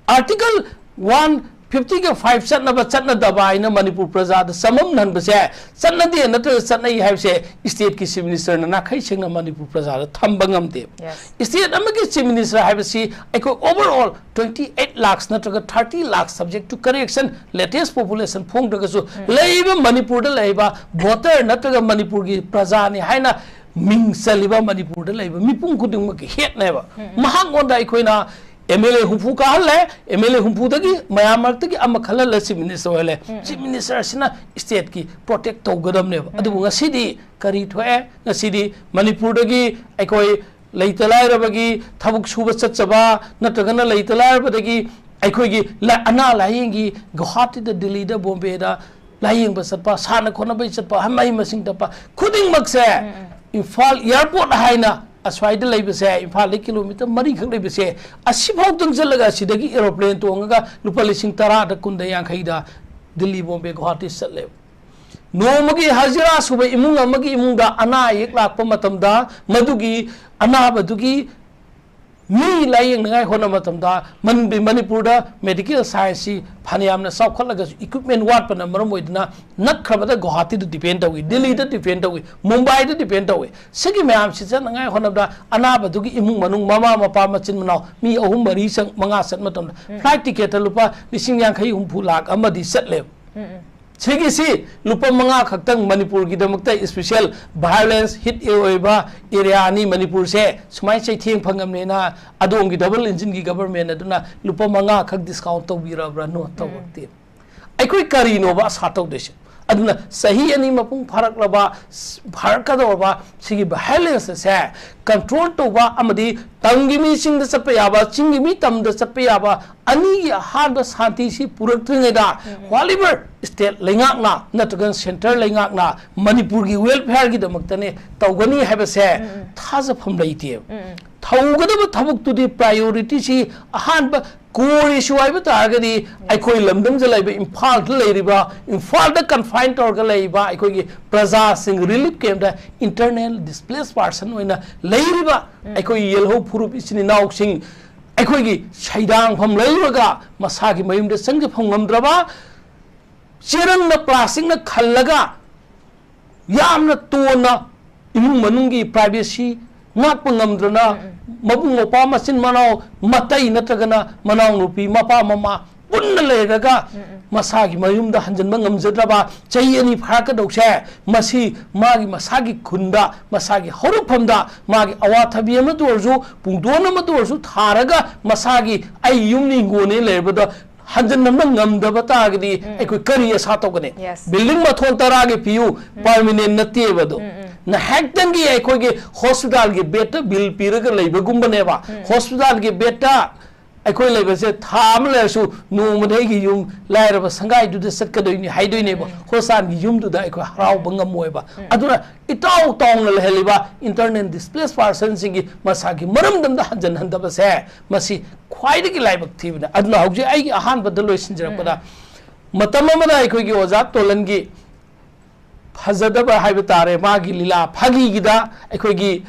Article one fiftyꯒ five ꯆꯠꯅꯕ ꯆꯠꯅꯗꯕ ꯍꯥꯏꯅ ꯃꯅꯤꯄꯨꯔ ꯄ꯭ꯔꯖꯥꯗ ꯆꯃꯝꯅꯍꯟꯕꯁꯦ, ꯆꯠꯅꯗꯦ ꯅꯠꯇ꯭ꯔꯒ ꯆꯠꯅꯩ ꯍꯥꯏꯕꯁꯦ stateꯀꯤ chief ministerꯅ ꯅꯥꯈꯩ ꯁꯦꯡꯅ ꯃꯅꯤꯄꯨꯔ ꯄ꯭ꯔꯖꯥꯗ ꯊꯝꯕ ꯉꯝꯗꯦ꯫ Yes. State ꯑꯃꯒꯤ chief minister ꯍꯥꯏꯕꯁꯤ ꯑꯩꯈꯣꯏ overall twenty eight lakhs ꯅꯠꯇ꯭ꯔꯒ thirty lakhs subject to correction, latest population ꯐꯣꯡꯗ꯭ꯔꯒꯁꯨ ꯂꯩꯔꯤꯕ ꯃꯅꯤꯄꯨꯔꯗ ꯂꯩꯔꯤꯕ voter ꯅꯠꯇ꯭ꯔꯒ ꯃꯅꯤꯄꯨꯔꯒꯤ ꯄ꯭ꯔꯖꯥꯅꯤ ꯍꯥꯏꯅ ꯃꯤꯡ ꯆꯜꯂꯤꯕ ꯃꯅꯤꯄꯨꯔꯗ ꯂꯩꯕ ꯃꯤꯄꯨꯝ ꯈꯨꯗꯤꯡꯃꯛꯀꯤ headꯅꯦꯕ꯫ ꯃꯍꯥꯛꯉꯣꯟꯗ ꯑꯩꯈꯣꯏꯅ MLA ꯍꯨꯝꯐꯨ ꯀꯥꯍꯜꯂꯦ, MLA ꯍꯨꯝꯐꯨꯗꯒꯤ ꯃꯌꯥꯝ ꯃꯔꯛꯇꯒꯤ ꯑꯃ ꯈꯜꯍꯜꯂ chief minister ꯑꯣꯏꯍꯜꯂꯦ꯫ Chief minister ꯑꯁꯤꯅ stateꯀꯤ protect ꯇꯧꯒꯗꯕꯅꯦꯕ꯫ ꯑꯗꯨꯕꯨ ꯉꯁꯤꯗꯤ ꯀꯔꯤ ꯊꯣꯛꯑꯦ? ꯉꯁꯤꯗꯤ ꯃꯅꯤꯄꯨꯔꯗꯒꯤ ꯑꯩꯈꯣꯏ ꯂꯩꯇ ꯂꯥꯏꯔꯕꯒꯤ ꯊꯕꯛ ꯁꯨꯕ ꯆꯠꯆꯕ ꯅꯠꯇ꯭ꯔꯒꯅ ꯂꯩꯇ ꯂꯥꯏꯔꯕꯗꯒꯤ ꯑꯩꯈꯣꯏꯒꯤ ꯂ-, ꯑꯅꯥ ꯂꯥꯏꯌꯦꯡꯒꯤ ꯒꯨꯋꯥꯍꯥꯇꯤꯗ, ꯗꯤꯜꯂꯤꯗ, ꯕꯣꯝꯕꯦꯗ ꯂꯥꯏꯌꯦꯡꯕ ꯆꯠꯄ, ꯁꯥꯟꯅ ꯈꯣꯠꯅꯕꯒꯤ ꯆꯠꯄ, ꯃꯍꯩ ꯃꯁꯤꯡ ꯇꯝꯕ ꯈꯨꯗꯤꯡꯃꯛꯁꯦ ꯏꯝꯐꯥꯜ airport ꯍꯥꯏꯅ ꯑꯁ꯭ꯋꯥꯏꯗ ꯂꯩꯕꯁꯦ, ꯏꯝꯐꯥꯜꯗꯒꯤ ꯀꯤꯂꯣꯃꯤꯇꯔ ꯃꯔꯤꯈꯛ ꯂꯩꯕꯁꯦ, ꯑꯁꯤꯐꯥꯎꯗꯪ ꯆꯠꯂꯒ ꯑꯁꯤꯗꯒꯤ ꯑꯦꯔꯣꯄ꯭ꯂꯦꯟ ꯇꯣꯡꯉꯒ ꯂꯨꯄꯥ ꯂꯤꯁꯤꯡ ꯇꯔꯥꯗ, ꯀꯨꯟꯗ, ꯌꯥꯡꯈꯩꯗ ꯗꯤꯜꯂꯤ, ꯕꯣꯝꯕꯦ, ꯒꯨꯋꯥꯍꯥꯇꯤ ꯆꯠꯂꯦꯕ꯫ ꯅꯣꯡꯃꯒꯤ ꯍꯖꯤꯔꯥ ꯁꯨꯕ ꯏꯃꯨꯡ ꯑꯃꯒꯤ ꯏꯃꯨꯡꯗ ꯑꯅꯥ ꯑꯌꯦꯛ ꯂꯥꯛꯄ ꯃꯇꯝꯗ, ꯃꯗꯨꯒꯤ ꯑꯅꯥꯕꯗꯨꯒꯤ ꯃꯤ ꯂꯥꯌꯦꯡꯅꯉꯥꯏ ꯍꯣꯠꯅꯕ ꯃꯇꯝꯗ, ꯃꯟ-, ꯃꯅꯤꯄꯨꯔꯗ ꯃꯦꯗꯤꯀꯦꯜ ꯁꯥꯏꯟꯁꯁꯤ ꯐꯅꯌꯥꯝꯅ ꯆꯥꯎꯈꯠꯂꯒꯁꯨ, ꯏꯀ꯭ꯋꯤꯞꯃꯦꯟ ꯋꯥꯠꯄꯅ ꯃꯔꯝ ꯑꯣꯏꯗꯨꯅ ꯅꯛꯈ꯭ꯔꯕꯗ ꯒꯨꯋꯥꯍꯥꯇꯤꯗ ꯗꯤꯄꯦꯟ ꯇꯧꯏ, ꯗꯤꯜꯂꯤꯗ ꯗꯤꯄꯦꯟ ꯇꯧꯏ, ꯃꯨꯝꯕꯥꯏꯗ ꯗꯤꯄꯦꯟ ꯇꯧꯏ꯫ ꯁꯤꯒꯤ ꯃꯌꯥꯝꯁꯤ ꯆꯠꯅꯉꯥꯏ ꯍꯣꯠꯅꯕꯗ, ꯑꯅꯥꯕꯗꯨꯒꯤ ꯏꯃꯨꯡ ꯃꯅꯨꯡ, ꯃꯃꯥ ꯃꯄꯥ, ꯃꯆꯤꯟ ꯃꯅꯥꯎ, ꯃꯤ ꯑꯍꯨꯝ, ꯃꯔꯤ, ꯆꯪ-, ꯃꯉꯥ ꯆꯠ ꯃꯇꯝꯗ, ꯎꯝ꯫ ꯐ꯭ꯂꯥꯏꯠ ꯇꯤꯀꯦꯠꯇ ꯂꯨꯄꯥ ꯂꯤꯁꯤꯡ ꯌꯥꯡꯈꯩ, ꯍꯨꯝꯐꯨ ꯂꯥꯛ ꯑꯃꯗꯤ ꯆꯠꯂꯦꯕ꯫ ꯎꯝ, ꯎꯝ꯫ ꯁꯤꯒꯤꯁꯤ ꯂꯨꯄꯥ ꯃꯉꯥ ꯈꯛꯇꯪ, ꯃꯅꯤꯄꯨꯔꯒꯤꯗꯃꯛꯇ ꯏꯁꯄꯤꯁꯦꯜ ꯚꯥꯏꯑꯣꯂꯦꯟꯁ ꯍꯤꯠ ꯑꯣꯏꯕ ꯑꯦꯔꯤꯌꯥꯅꯤ ꯃꯅꯤꯄꯨꯔꯁꯦ, ꯁꯨꯃꯥꯏꯅ ꯆꯩꯊꯦꯡ ꯐꯪꯉꯝꯅꯦꯅ ꯑꯗꯣꯝꯒꯤ ꯗꯕꯜ ꯏꯟꯖꯤꯟꯒꯤ ꯒꯕꯔꯃꯦꯟ ꯑꯗꯨꯅ ꯂꯨꯄꯥ ꯃꯉꯥ ꯈꯛ ꯗꯤꯁꯀꯥꯎꯟ ꯇꯧꯕꯤꯔꯕ꯭ꯔꯥ? ꯅꯣ, ꯎꯝ꯫ ꯇꯧꯔꯛꯇꯦ꯫ ꯑꯩꯈꯣꯏ ꯀꯔꯤꯅꯣꯕ ꯑꯁꯥ ꯇꯧꯗꯣꯏꯁꯦ? ꯑꯗꯨꯅ ꯆꯍꯤ ꯑꯅꯤ ꯃꯄꯨꯡ ꯐꯥꯔꯛꯂꯕ, ꯐꯥꯔꯛꯀꯗꯧꯔꯕ ꯁꯤꯒꯤ ꯚꯥꯏꯑꯣꯂꯦꯟꯁ ꯑꯁꯦ ꯀꯟꯇ꯭ꯔꯣꯜ ꯇꯧꯕ ꯑꯃꯗꯤ ꯇꯝꯒꯤ ꯃꯤ ꯆꯤꯡꯗ ꯆꯠꯄ ꯌꯥꯕ, ꯆꯤꯡꯒꯤ ꯃꯤ ꯇꯝꯗ ꯆꯠꯄ ꯌꯥꯕ, ꯑꯅꯤꯒꯤ ꯑꯍꯥꯟꯕ ꯁꯥꯟꯇꯤꯁꯤ ꯄꯨꯔꯛꯇ꯭ꯔꯤꯉꯩꯗ, ꯎꯝ, ꯎꯝ꯫ Whatever state ꯂꯩꯉꯥꯛꯅ ꯅꯠꯇ꯭ꯔꯒ centre ꯂꯩꯉꯥꯛꯅ ꯃꯅꯤꯄꯨꯔꯒꯤ welfareꯒꯤꯗꯃꯛꯇꯅꯦ ꯇꯧꯒꯅꯤ ꯍꯥꯏꯕꯁꯦ, ꯎꯝ, ꯎꯝ꯫ ꯊꯥꯖꯐꯝ ꯂꯩꯇꯦꯕ꯫ ꯎꯝ, ꯎꯝ꯫ ꯇꯧꯒꯗꯕ ꯊꯕꯛꯇꯨꯗꯤ priorityꯁꯤ ꯑꯍꯥꯟꯕ core issue ꯍꯥꯏꯕ ꯇꯥꯔꯒꯗꯤ, ꯑꯩꯈꯣꯏ ꯂꯝꯗꯝꯁꯤꯗ ꯂꯩꯕ, ꯏꯝꯐꯥꯜꯗ ꯂꯩꯔꯤꯕ, ꯏꯝꯐꯥꯜꯗ confine ꯇꯧꯔꯒ ꯂꯩꯔꯤꯕ ꯑꯩꯈꯣꯏꯒꯤ ꯄ꯭ꯔꯖꯥꯁꯤꯡ relief campꯇ internal displaced person ꯑꯣꯏꯅ ꯂꯩꯔꯤꯕ, ꯎꯝ꯫ ꯑꯩꯈꯣꯏꯒꯤ ꯌꯦꯜꯍꯧ ꯐꯨꯔꯨꯞ ꯏꯆꯤꯟ ꯏꯅꯥꯎꯁꯤꯡ, ꯑꯩꯈꯣꯏꯒꯤ ꯁꯩꯗꯥꯡꯐꯝ ꯂꯩꯔꯨꯔꯒ ꯃꯁꯥꯒꯤ ꯃꯌꯨꯝꯗ ꯆꯪꯖꯐꯝ ꯉꯝꯗ꯭ꯔꯕ, ꯆꯦꯔꯪꯅ plasticꯅ ꯈꯜꯂꯒ ꯌꯥꯝꯅ ꯇꯣꯟꯅ ꯏꯃꯨꯡ ꯃꯅꯨꯡꯒꯤ privacy ꯉꯥꯛꯄ ꯉꯝꯗ꯭ꯔꯅ, ꯎꯝ, ꯎꯝ꯫ ꯃꯕꯨꯡ ꯃꯧꯄ꯭ꯋꯥ, ꯃꯆꯤꯟ ꯃꯅꯥꯎ, ꯃꯇꯩ ꯅꯠꯇ꯭ꯔꯒꯅ ꯃꯅꯥꯎꯅꯨꯄꯤ, ꯃꯄꯥ ꯃꯃꯥ ꯄꯨꯟꯅ ꯂꯩꯔꯒ, ꯎꯝ, ꯎꯝ꯫ ꯃꯁꯥꯒꯤ ꯃꯌꯨꯝꯗ ꯍꯟꯖꯤꯟꯕ ꯉꯝꯖꯗ꯭ꯔꯕ ꯆꯍꯤ ꯑꯅꯤ ꯐꯥꯔꯛꯀꯗꯧꯁꯦ, ꯃꯁꯤ ꯃꯥꯒꯤ ꯃꯁꯥꯒꯤ ꯈꯨꯟꯗ, ꯃꯁꯥꯒꯤ ꯍꯧꯔꯛꯐꯝꯗ ꯃꯥꯒꯤ ꯑꯋꯥꯊꯕꯤ ꯑꯃꯇ ꯑꯣꯏꯔꯁꯨ, ꯄꯨꯡꯗꯣꯟ ꯑꯃꯇ ꯑꯣꯏꯔꯁꯨ ꯊꯥꯔꯒ, ꯃꯁꯥꯒꯤ "ꯑꯩ ꯌꯨꯝꯅꯤ ꯍꯤꯡꯒꯣꯜꯅꯤ" ꯂꯩꯔꯕꯗ ꯍꯟꯖꯤꯟꯅꯕ ꯉꯝꯗꯕ ꯇꯥꯔꯒꯗꯤ, ꯎꯝ꯫ ꯑꯩꯈꯣꯏ ꯀꯔꯤ ꯑꯁꯥ ꯇꯧꯒꯅꯤ? Yes. Building ꯃꯊꯣꯟ ꯇꯔꯥꯒꯤ ꯄꯤꯌꯨ, ꯎꯝ꯫ Permanent ꯅꯠꯇꯦꯕ ꯑꯗꯣ꯫ ꯎꯝ, ꯎꯝ꯫ ꯉꯥꯏꯍꯥꯛꯇꯪꯒꯤ ꯑꯩꯈꯣꯏꯒꯤ hospitalꯒꯤ bedꯇ bill ꯄꯤꯔꯒ ꯂꯩꯕꯒꯨꯝꯕꯅꯦꯕ꯫ ꯎꯝ꯫ Hospitalꯒꯤ bedꯇ ꯑꯩꯈꯣꯏ ꯂꯩꯕꯁꯦ ꯊꯥ ꯑꯃ ꯂꯩꯔꯁꯨ ꯅꯣꯡꯃꯗ ꯑꯩꯒꯤ ꯌꯨꯝ ꯂꯥꯏꯔꯕ ꯁꯪꯒꯥꯏꯗꯨꯗ ꯆꯠꯀꯗꯣꯏꯅꯤ ꯍꯥꯏꯗꯣꯏꯅꯦꯕ꯫ ꯍꯣꯁꯥꯟꯒꯤ ꯌꯨꯝꯗꯨꯗ ꯑꯩꯈꯣꯏ ꯍꯔꯥꯎꯕ ꯉꯝꯃꯣꯏꯕ꯫ ꯑꯗꯨꯅ ꯏꯇꯥꯎ ꯇꯥꯎꯅ ꯂꯩꯍꯜꯂꯤꯕ internally displaced personꯁꯤꯡꯒꯤ ꯃꯁꯥꯒꯤ ꯃꯔꯝꯗꯝꯗ ꯍꯟꯖꯤꯟꯍꯟꯗꯕꯁꯦ, ꯃꯁꯤ ꯈ꯭ꯋꯥꯏꯗꯒꯤ ꯂꯥꯏꯕꯛ ꯊꯤꯕꯅꯦ꯫ ꯑꯗꯨꯅ ꯍꯧꯖꯤꯛ ꯑꯩꯒꯤ ꯑꯍꯥꯟꯕꯗ ꯂꯣꯏꯁꯤꯟꯖꯔꯛꯄꯗ, ꯃꯇꯝ ꯑꯃꯗ ꯑꯩꯈꯣꯏꯒꯤ ꯑꯣꯖꯥ ꯇꯣꯂꯟꯒꯤ ꯐꯖꯗꯕ ꯍꯥꯏꯕ ꯇꯥꯔꯦ, ꯃꯥꯒꯤ ꯂꯤꯂꯥ ꯐꯥꯒꯤꯒꯤꯗ ꯑꯩꯈꯣꯏꯒꯤ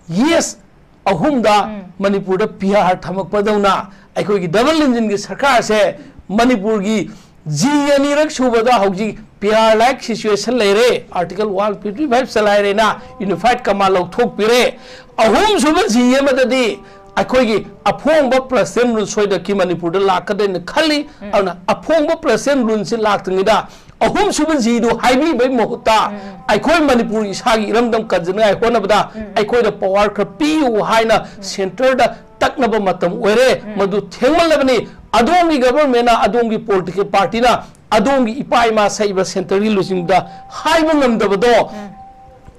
ꯌꯦꯁ ꯑꯍꯨꯝꯗ ꯃꯅꯤꯄꯨꯔꯗ ꯄꯤꯌꯥꯔ ꯊꯝꯃꯛꯄꯗꯧꯅ ꯑꯩꯈꯣꯏꯒꯤ double engineꯒꯤ ꯁꯔꯀꯥꯔꯁꯦ ꯃꯅꯤꯄꯨꯔꯒꯤ ꯖꯤ ꯑꯅꯤꯔꯛ ꯁꯨꯕꯗ ꯍꯧꯖꯤꯛ ꯄꯤꯌꯥꯔ like situation ꯂꯩꯔꯦ, Article one fifty five ꯆꯂꯥꯏꯔꯦꯅ unified command ꯂꯧꯊꯣꯛꯄꯤꯔꯦ꯫ ꯑꯍꯨꯝꯁꯨꯕ ꯖꯤ ꯑꯃꯗꯗꯤ ꯑꯩꯈꯣꯏꯒꯤ ꯑꯐꯣꯡꯕ president rule ꯁꯣꯏꯗꯅꯀꯤ ꯃꯅꯤꯄꯨꯔꯗ ꯂꯥꯛꯀꯗꯣꯏꯅ ꯈꯜꯂꯤ꯫ ꯑꯗꯨꯅ ꯑꯐꯣꯡꯕ president ruleꯁꯤ ꯂꯥꯛꯇ꯭ꯔꯤꯉꯩꯗ ꯑꯍꯨꯝꯁꯨꯕ ꯖꯤꯗꯨ ꯍꯥꯏꯕꯤꯕꯒꯤ ꯃꯍꯨꯠꯇ ꯑꯩꯈꯣꯏ ꯃꯅꯤꯄꯨꯔ ꯏꯁꯥꯒꯤ ꯏꯔꯝꯗꯝ ꯀꯟꯖꯅꯉꯥꯏ ꯍꯣꯠꯅꯕꯗ ꯑꯩꯈꯣꯏꯗ power ꯈꯔ ꯄꯤꯌꯨ ꯍꯥꯏꯅ centreꯗ ꯇꯛꯅꯕ ꯃꯇꯝ ꯑꯣꯏꯔꯦ꯫ ꯃꯗꯨ ꯊꯦꯡꯃꯜꯂꯕꯅꯤ꯫ ꯑꯗꯣꯝꯒꯤ governmentꯅ, ꯑꯗꯣꯝꯒꯤ political partyꯅ ꯑꯗꯣꯝꯒꯤ ꯏꯄꯥ ꯏꯃꯥ ꯁꯛꯏꯕ centreꯒꯤ ꯂꯨꯆꯤꯡꯕꯗ ꯍꯥꯏꯕ ꯉꯝꯗꯕꯗꯣ,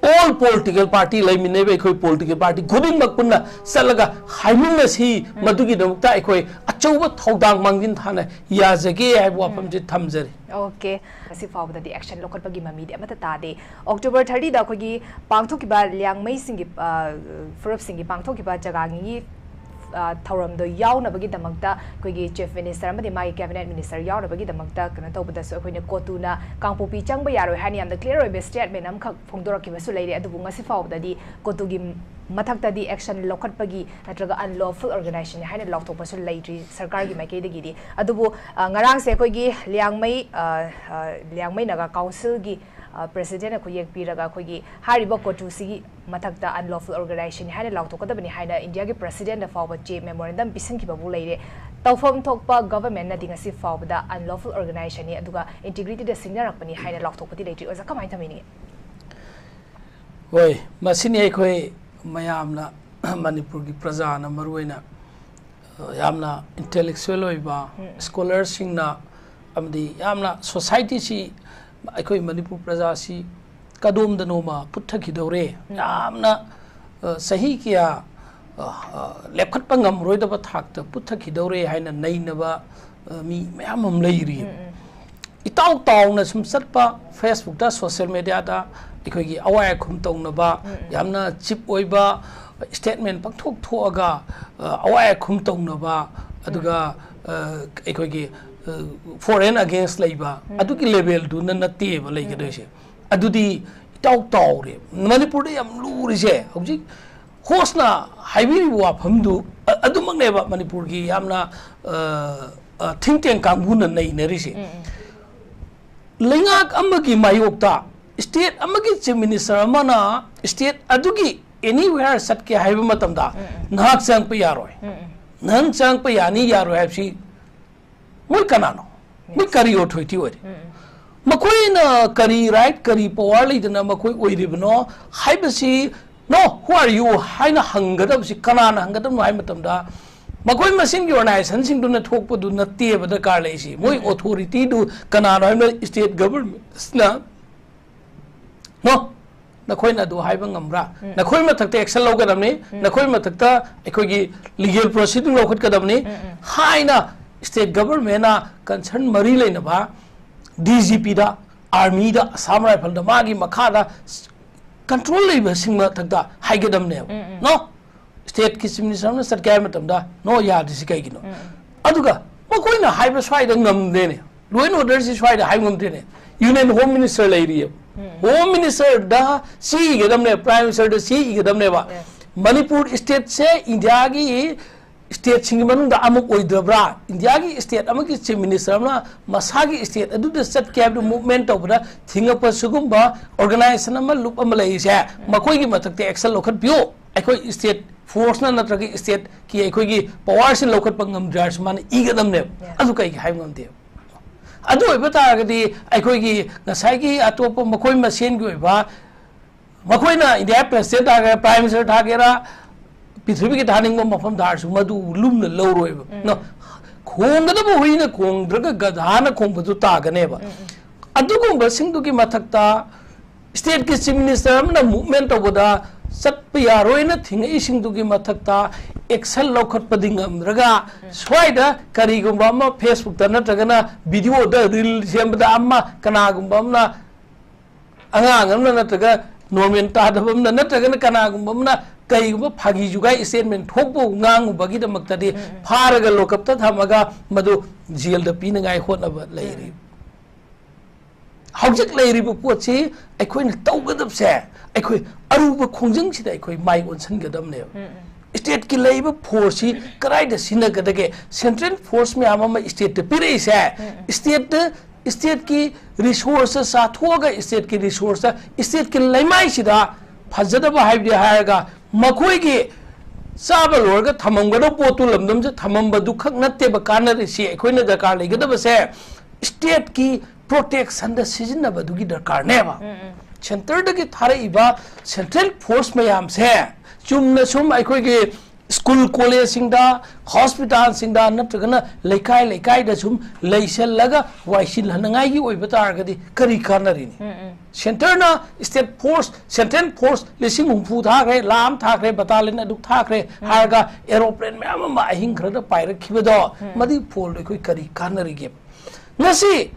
all political party ꯂꯩꯃꯤꯟꯅꯔꯤꯕ ꯑꯩꯈꯣꯏ political party ꯈꯨꯗꯤꯡꯃꯛ ꯄꯨꯟꯅ ꯆꯠꯂꯒ ꯍꯥꯏꯃꯤꯟꯅꯁꯤ꯫ ꯃꯗꯨꯒꯤꯗꯃꯛꯇ ꯑꯩꯈꯣꯏ ꯑꯆꯧꯕ ꯊꯧꯗꯥꯡ ꯃꯥꯡꯖꯤꯟ ꯊꯥꯅ ꯌꯥꯖꯒꯦ ꯍꯥꯏꯕ ꯋꯥꯐꯝꯁꯤ ꯊꯝꯖꯔꯤ꯫ OK, ꯉꯁꯤ ꯐꯥꯎꯕꯗꯗꯤ action ꯂꯧꯈꯠꯄꯒꯤ ꯃꯃꯤꯗꯤ ꯑꯃꯠꯇ ꯇꯥꯗꯦ꯫ October thirtyꯗ ꯑꯩꯈꯣꯏꯒꯤ ꯄꯥꯡꯊꯣꯛꯈꯤꯕ ꯂꯤꯌꯥꯡꯃꯩꯁꯤꯡꯒꯤ, ꯑ, ꯐꯨꯔꯨꯞꯁꯤꯡꯒꯤ ꯄꯥꯡꯊꯣꯛꯈꯤꯕ ꯆꯥꯒꯥꯡꯒꯤ, ꯑ, ꯊꯧꯔꯝꯗꯣ ꯌꯥꯎꯅꯕꯒꯤꯗꯃꯛꯇ ꯑꯩꯈꯣꯏꯒꯤ Chief Minister ꯑꯃꯗꯤ ꯃꯥꯒꯤ Cabinet Minister ꯌꯥꯎꯅꯕꯒꯤꯗꯃꯛꯇ ꯀꯩꯅꯣ ꯇꯧꯕꯗꯁꯨ ꯑꯩꯈꯣꯏꯅ ꯀꯣꯇꯨꯅ ꯀꯥꯡꯄꯣꯛꯄꯤ ꯆꯪꯕ ꯌꯥꯔꯣꯏ ꯍꯥꯏꯅ ꯌꯥꯝꯅ clear ꯑꯣꯏꯕ statement ꯑꯃꯈꯛ ꯐꯣꯡꯗꯣꯔꯛꯈꯤꯕꯁꯨ ꯂꯩꯔꯦ꯫ ꯑꯗꯨꯕꯨ ꯉꯁꯤ ꯐꯥꯎꯕꯗꯗꯤ ꯀꯣꯇꯨꯒꯤ ꯃꯊꯛꯇꯗꯤ action ꯂꯧꯈꯠꯄꯒꯤ ꯅꯠꯇ꯭ꯔꯒ unlawful organization ꯍꯥꯏꯅ ꯂꯥꯎꯊꯣꯛꯄꯁꯨ ꯂꯩꯇ꯭ꯔꯤ ꯁꯔꯀꯥꯔꯒꯤ ꯃꯥꯏꯀꯩꯗꯒꯤꯗꯤ꯫ ꯑꯗꯨꯕꯨ, ꯑ, ꯉꯔꯥꯡꯁꯦ ꯑꯩꯈꯣꯏꯒꯤ ꯂꯤꯌꯥꯡꯃꯩ, ꯑ, ꯑ, ꯂꯤꯌꯥꯡꯃꯩ ꯅꯥꯒꯥ Councilꯒꯤ, ꯑ, Presidentꯅ ꯈꯨꯌꯦꯛ ꯄꯤꯔꯒ ꯑꯩꯈꯣꯏꯒꯤ ꯍꯥꯏꯔꯤꯕ ꯀꯣꯇꯨꯁꯤꯒꯤ ꯃꯊꯛꯇ unlawful organization ꯍꯥꯏꯅ ꯂꯥꯎꯊꯣꯛꯀꯗꯕꯅꯤ ꯍꯥꯏꯅ Indiaꯒꯤ Presidentꯗ ꯐꯥꯎꯕ ꯆꯦ memorandum ꯄꯤꯁꯤꯟꯈꯤꯕꯕꯨ ꯂꯩꯔꯦ꯫ ꯇꯧꯐꯝ ꯊꯣꯛꯄ governmentꯅꯗꯤ ꯉꯁꯤ ꯐꯥꯎꯕꯗ unlawful organizationꯅꯤ ꯑꯗꯨꯒ integrityꯗ ꯁꯤꯡꯅꯔꯛꯄꯅꯤ ꯍꯥꯏꯅ ꯂꯥꯎꯊꯣꯛꯄꯗꯤ ꯂꯩꯇ꯭ꯔꯤ꯫ ꯑꯣꯖꯥ, ꯀꯃꯥꯏꯅ ꯊꯝꯕꯤꯅꯤꯡꯉꯤ? ꯍꯣꯏ, ꯃꯁꯤꯅꯤ ꯑꯩꯈꯣꯏ ꯃꯌꯥꯝꯅ, ꯃꯅꯤꯄꯨꯔꯒꯤ ꯄ꯭ꯔꯖꯥꯅ ꯃꯔꯨꯑꯣꯏꯅ, ꯑ, ꯌꯥꯝꯅ intellectual ꯑꯣꯏꯕ scholarꯁꯤꯡꯅ ꯑꯃꯗꯤ ꯌꯥꯝꯅ societyꯁꯤ, ꯑꯩꯈꯣꯏ ꯃꯅꯤꯄꯨꯔ ꯄ꯭ꯔꯖꯥꯁꯤ ꯀꯗꯣꯝꯗꯅꯣꯃ ꯄꯨꯠꯊꯈꯤꯗꯧꯔꯦ꯫ ꯌꯥꯝꯅ, ꯑ, ꯆꯍꯤ ꯀꯌꯥ ꯑ, ꯑ, ꯂꯦꯞꯈꯠꯄ ꯉꯝꯃꯔꯣꯏꯗꯕ ꯊꯥꯛꯇ ꯄꯨꯊꯈꯤꯗꯧꯔꯦ ꯍꯥꯏꯅ ꯅꯩꯅꯕ, ꯑ, ꯃꯤ ꯃꯌꯥꯝ ꯑꯃ ꯂꯩꯔꯤ꯫ ꯎꯝ, ꯎꯝ꯫ ꯏꯇꯥꯎ ꯇꯥꯎꯅ ꯁꯨꯝ ꯆꯠꯄ Facebookꯇ, social mediaꯗ ꯑꯩꯈꯣꯏꯒꯤ ꯑꯋꯥꯏ ꯑꯈꯨꯝ ꯇꯧꯅꯕ, ꯎꯝ, ꯎꯝ꯫ ꯌꯥꯝꯅ cheap ꯑꯣꯏꯕ statement ꯄꯪꯊꯣꯛ ꯊꯣꯛꯑꯒ, ꯑ, ꯑꯋꯥꯏ ꯑꯈꯨꯝ ꯇꯧꯅꯕ, ꯑꯗꯨꯒ, ꯎꯝ꯫ ꯑ, ꯑꯩꯈꯣꯏꯒꯤ, ꯑ, for and against ꯂꯩꯕ, ꯎꯝ꯫ ꯑꯗꯨꯒꯤ levelꯗꯨꯅ ꯅꯠꯇꯦꯕ ꯂꯩꯒꯗꯣꯏꯁꯦ꯫ ꯎꯝ꯫ ꯑꯗꯨꯗꯤ ꯏꯇꯥꯎ ꯇꯥꯎꯔꯦ꯫ ꯃꯅꯤꯄꯨꯔꯗ ꯌꯥꯝ ꯂꯨꯔꯤꯁꯦ ꯍꯧꯖꯤꯛ ꯍꯣꯁꯅ ꯍꯥꯏꯕꯤꯔꯤꯕ ꯋꯥꯐꯝꯗꯨ, ꯑ-, ꯑꯗꯨꯃꯛꯅꯦꯕ ꯃꯅꯤꯄꯨꯔꯒꯤ ꯌꯥꯝꯅ, ꯑ, ꯑ, think tank ꯀꯥꯡꯕꯨꯅ ꯅꯩꯅꯔꯤꯁꯦ꯫ ꯎꯝ, ꯎꯝ꯫ ꯂꯩꯉꯥꯛ ꯑꯃꯒꯤ ꯃꯥꯌꯣꯛꯇ, state ꯑꯃꯒꯤ chief minister ꯑꯃꯅ state ꯑꯗꯨꯒꯤ anywhere ꯆꯠꯀꯦ ꯍꯥꯏꯕ ꯃꯇꯝꯗ, ꯎꯝ, ꯎꯝ꯫ ꯅꯍꯥꯛ ꯆꯪꯉꯛꯄ ꯌꯥꯔꯣꯏ꯫ ꯎꯝ, ꯎꯝ꯫ ꯅꯪ ꯆꯪꯉꯛꯄ ꯌꯥꯅꯤ ꯌꯥꯔꯣꯏ ꯍꯥꯏꯕꯁꯤ ꯃꯣꯏ ꯀꯅꯥꯅꯣ? ꯃꯣꯏ ꯀꯔꯤ authority ꯑꯣꯏꯔꯤ? ꯎꯝ, ꯎꯝ꯫ ꯃꯈꯣꯏꯅ ꯀꯔꯤ right, ꯀꯔꯤ power ꯂꯩꯗꯅ ꯃꯈꯣꯏ ꯑꯣꯏꯔꯤꯕꯅꯣ ꯍꯥꯏꯕꯁꯤ, "No, who are you?" ꯍꯥꯏꯅ ꯍꯪꯒꯗꯕꯁꯤ ꯀꯅꯥꯅ ꯍꯪꯒꯗꯕꯅꯣ ꯍꯥꯏꯕ ꯃꯇꯝꯗ, ꯃꯈꯣꯏ ꯃꯁꯤꯡꯒꯤ organizationꯁꯤꯡꯗꯨꯅ ꯊꯣꯛꯄꯗꯨ ꯅꯠꯇꯦꯕ ꯗꯔꯀꯥꯔ ꯂꯩꯔꯤꯁꯤ꯫ ꯃꯣꯏ ꯎꯝ, ꯎꯝ꯫ Authorityꯗꯨ ꯀꯅꯥꯅꯣ ꯍꯥꯏꯕ state governmentꯅ, "No, ꯅꯈꯣꯏꯅ ꯑꯗꯨ ꯍꯥꯏꯕ ꯉꯝꯕ꯭ꯔꯥ? ꯎꯝ꯫ ꯅꯈꯣꯏ ꯃꯊꯛꯇ action ꯂꯧꯒꯗꯕꯅꯤ, ꯎꯝ꯫ ꯅꯈꯣꯏ ꯃꯊꯛꯇ ꯑꯩꯈꯣꯏꯒꯤ legal proceeding ꯂꯧꯈꯠꯀꯗꯕꯅꯤ" ꯎꯝ, ꯎꯝ꯫ ꯍꯥꯏꯅ state governmentꯅ concern ꯃꯔꯤ ꯂꯩꯅꯕ DGPꯗ, armyꯗ, Assam Riflesꯗ, ꯃꯥꯒꯤ ꯃꯈꯥꯗ control ꯂꯩꯕꯁꯤꯡ ꯃꯊꯛꯇ ꯍꯥꯏꯒꯗꯕꯅꯦꯕ꯫ ꯎꯝ, ꯎꯝ꯫ No? Stateꯀꯤ chief minister ꯑꯃꯅ ꯆꯠꯀꯦ ꯍꯥꯏꯕ ꯃꯇꯝꯗ, "No" ꯌꯥꯗ꯭ꯔꯤꯁꯤ ꯀꯩꯒꯤꯅꯣ? ꯎꯝ, ꯎꯝ꯫ ꯑꯗꯨꯒ ꯃꯈꯣꯏꯅ ꯍꯥꯏꯕ ꯁ꯭ꯋꯥꯏꯗ ꯉꯝꯗꯦꯅꯦ, law and orderꯁꯤ ꯁ꯭ꯋꯥꯏꯗ ꯍꯥꯏꯕ ꯉꯝꯗꯦꯅꯦ꯫ Union Home Minister ꯂꯩꯔꯤꯑꯕ꯫ ꯎꯝ꯫ Home Ministerꯗ ꯆꯦ ꯏꯒꯗꯕꯅꯦ, Prime Ministerꯗ ꯆꯦ ꯏꯒꯗꯕꯅꯦꯕ꯫ Yes꯫ ꯃꯅꯤꯄꯨꯔ stateꯁꯦ Indiaꯒꯤ stateꯁꯤꯡꯒꯤ ꯃꯅꯨꯡꯗ ꯑꯃ ꯑꯣꯏꯗ꯭ꯔꯕ꯭ꯔꯥ? Indiaꯒꯤ state ꯑꯃꯒꯤ chief minister ꯑꯃꯅ ꯃꯁꯥꯒꯤ state ꯑꯗꯨꯗ ꯆꯠꯀꯦ ꯍꯥꯏꯕꯗꯨ movement ꯇꯧꯕꯗ ꯊꯤꯡꯉꯛꯄ ꯁꯤꯒꯨꯝꯕ organization ꯑꯃ, ꯂꯨꯞ ꯑꯃ ꯂꯩꯔꯤꯁꯦ, ꯎꯝ꯫ ꯃꯈꯣꯏꯒꯤ ꯃꯊꯛꯇ action ꯂꯧꯈꯠꯄꯤꯌꯨ꯫ ꯑꯩꯈꯣꯏ state forceꯅ ꯅꯠꯇ꯭ꯔꯒ stateꯀꯤ ꯑꯩꯈꯣꯏꯒꯤ powerꯁꯤ ꯂꯧꯈꯠꯄ ꯉꯝꯗ꯭ꯔꯦ ꯍꯥꯏꯔꯁꯨ ꯃꯥꯅ ꯏꯒꯗꯕꯅꯦꯕ꯫ Yes꯫ ꯑꯗꯨ ꯀꯩꯒꯤ ꯍꯥꯏꯕ ꯉꯝꯗꯦꯕ? ꯑꯗꯨ ꯑꯣꯏꯕ ꯇꯥꯔꯒꯗꯤ ꯑꯩꯈꯣꯏꯒꯤ ꯉꯁꯥꯏꯒꯤ ꯑꯇꯣꯞꯄ ꯃꯈꯣꯏ ꯃꯁꯦꯟꯒꯤ ꯑꯣꯏꯕ, ꯃꯈꯣꯏꯅ India President ꯊꯥꯒꯦꯔꯥ, Prime Minister ꯊꯥꯒꯦꯔꯥ, ꯄ꯭ꯔꯤꯊꯤꯕꯤꯒꯤ ꯊꯥꯅꯤꯡꯕ ꯃꯐꯝ ꯊꯥꯔꯁꯨ ꯃꯗꯨ ꯂꯨꯝꯅ ꯂꯧꯔꯣꯏꯕ꯫ ꯎꯝ꯫ ꯅꯣ, ꯈꯣꯡꯒꯗꯕ ꯍꯨꯏꯅ ꯈꯣꯡꯗ꯭ꯔꯒ ꯒꯙꯥꯅ ꯈꯣꯡꯕꯗꯨ ꯇꯥꯒꯅꯦꯕ꯫ ꯎꯝ, ꯎꯝ꯫ ꯑꯗꯨꯒꯨꯝꯕꯁꯤꯡꯗꯨꯒꯤ ꯃꯊꯛꯇ stateꯀꯤ chief minister ꯑꯃꯅ movement ꯇꯧꯕꯗ ꯆꯠꯄ ꯌꯥꯔꯣꯏꯅ ꯊꯤꯡꯉꯛꯏꯁꯤꯡꯗꯨꯒꯤ ꯃꯊꯛꯇ action ꯂꯧꯈꯠꯄꯗꯤ ꯉꯝꯗ꯭ꯔꯒ, ꯁ꯭ꯋꯥꯏꯗ ꯀꯔꯤꯒꯨꯝꯕ ꯑꯃ Facebook ꯇ ꯅꯠꯇ꯭ꯔꯒꯅ video ꯗ reel ꯁꯦꯝꯕꯗ ꯑꯃ, ꯀꯅꯥꯒꯨꯝꯕ ꯑꯃꯅ, ꯑꯉꯥꯡ ꯑꯃꯅ ꯅꯠꯇ꯭ꯔꯒ normal ꯇꯥꯗꯕ ꯑꯃꯅ ꯅꯠꯇ꯭ꯔꯒꯅ ꯀꯅꯥꯒꯨꯝꯕ ꯑꯃꯅ ꯀꯩꯒꯨꯝꯕ ꯐꯥꯒꯤ ꯖꯨꯒꯥꯏ statement ꯊꯣꯛꯄ ꯉꯥꯡꯉꯨꯕꯒꯤꯗꯃꯛꯇꯗꯤ ꯐꯥꯔꯒ ꯂꯣꯀꯞꯇ ꯊꯝꯃꯒ ꯃꯗꯨ ꯖꯦꯜꯗ ꯄꯤꯅꯉꯥꯏ ꯍꯣꯠꯅꯕ ꯂꯩꯔꯤ꯫ ꯍꯧꯖꯤꯛ ꯂꯩꯔꯤꯕ ꯄꯣꯠꯁꯤ ꯑꯩꯈꯣꯏꯅ ꯇꯧꯒꯗꯕꯁꯦ, ꯑꯩꯈꯣꯏ ꯑꯔꯨꯕ ꯈꯣꯡꯖꯪꯁꯤꯗ ꯑꯩꯈꯣꯏ ꯃꯥꯏ ꯑꯣꯟꯁꯤꯟꯒꯗꯕꯅꯦꯕ꯫ State ꯀꯤ ꯂꯩꯔꯤꯕ force ꯁꯤ ꯀꯗꯥꯏꯗ ꯁꯤꯖꯤꯟꯅꯒꯗꯒꯦ? Central force ꯃꯌꯥꯝ ꯑꯃ state ꯇ ꯄꯤꯔꯛꯏꯁꯦ, state ꯇ, state ꯀꯤ resource ꯆꯥꯊꯣꯛꯑꯒ state ꯀꯤ resource, state ꯀꯤ ꯂꯩꯃꯥꯏꯁꯤꯗ ꯐꯖꯗꯕ ꯍꯥꯏꯕꯗꯤ ꯍꯥꯏꯔꯒ ꯃꯈꯣꯏꯒꯤ ꯆꯥꯕ ꯂꯣꯏꯔꯒ ꯊꯝꯃꯝꯒꯗꯕ ꯄꯣꯠꯇꯨ ꯂꯝꯗꯝꯁꯤꯗ ꯊꯝꯃꯝꯕꯗꯨ ꯈꯛ ꯅꯠꯇꯦꯕ ꯀꯥꯟꯅꯔꯤꯁꯤ꯫ ꯑꯩꯈꯣꯏꯅ ꯗꯔꯀꯥꯔ ꯂꯩꯒꯗꯕꯁꯦ state ꯀꯤ protection ꯗ ꯁꯤꯖꯤꯟꯅꯕꯗꯨꯒꯤ ꯗꯔꯀꯥꯔꯅꯦꯕ꯫ Centre ꯗꯒꯤ ꯊꯥꯔꯛꯏꯕ central force ꯃꯌꯥꯝꯁꯦ ꯆꯨꯝꯅ ꯁꯨꯝ ꯑꯩꯈꯣꯏꯒꯤ school college ꯁꯤꯡꯗ, hospital ꯁꯤꯡꯗ ꯅꯠꯇ꯭ꯔꯒꯅ ꯂꯩꯀꯥꯏ ꯂꯩꯀꯥꯏꯗ ꯁꯨꯝ ꯂꯩꯁꯜꯂꯒ ꯋꯥꯏꯁꯤꯜꯍꯟꯅꯉꯥꯏꯒꯤ ꯑꯣꯏꯕ ꯇꯥꯔꯒꯗꯤ ꯀꯔꯤ ꯀꯥꯟꯅꯔꯤꯅꯤ? Centre ꯅ state force, central force ꯂꯤꯁꯤꯡ ꯍꯨꯝꯐꯨ ꯊꯥꯈ꯭ꯔꯦ, ꯂꯥꯈ ꯑꯃ ꯊꯥꯈ꯭ꯔꯦ, battalion ꯑꯗꯨꯛ ꯊꯥꯈ꯭ꯔꯦ ꯍꯥꯏꯔꯒ aeroplane ꯃꯌꯥꯝ ꯑꯃ ꯑꯍꯤꯡ ꯈꯔꯗ ꯄꯥꯏꯔꯛꯈꯤꯕꯗꯣ, ꯃꯗꯨꯒꯤ ꯐꯣꯜꯗꯣ ꯑꯩꯈꯣꯏ ꯀꯔꯤ ꯀꯥꯟꯅꯔꯤꯒꯦ? ꯉꯁꯤ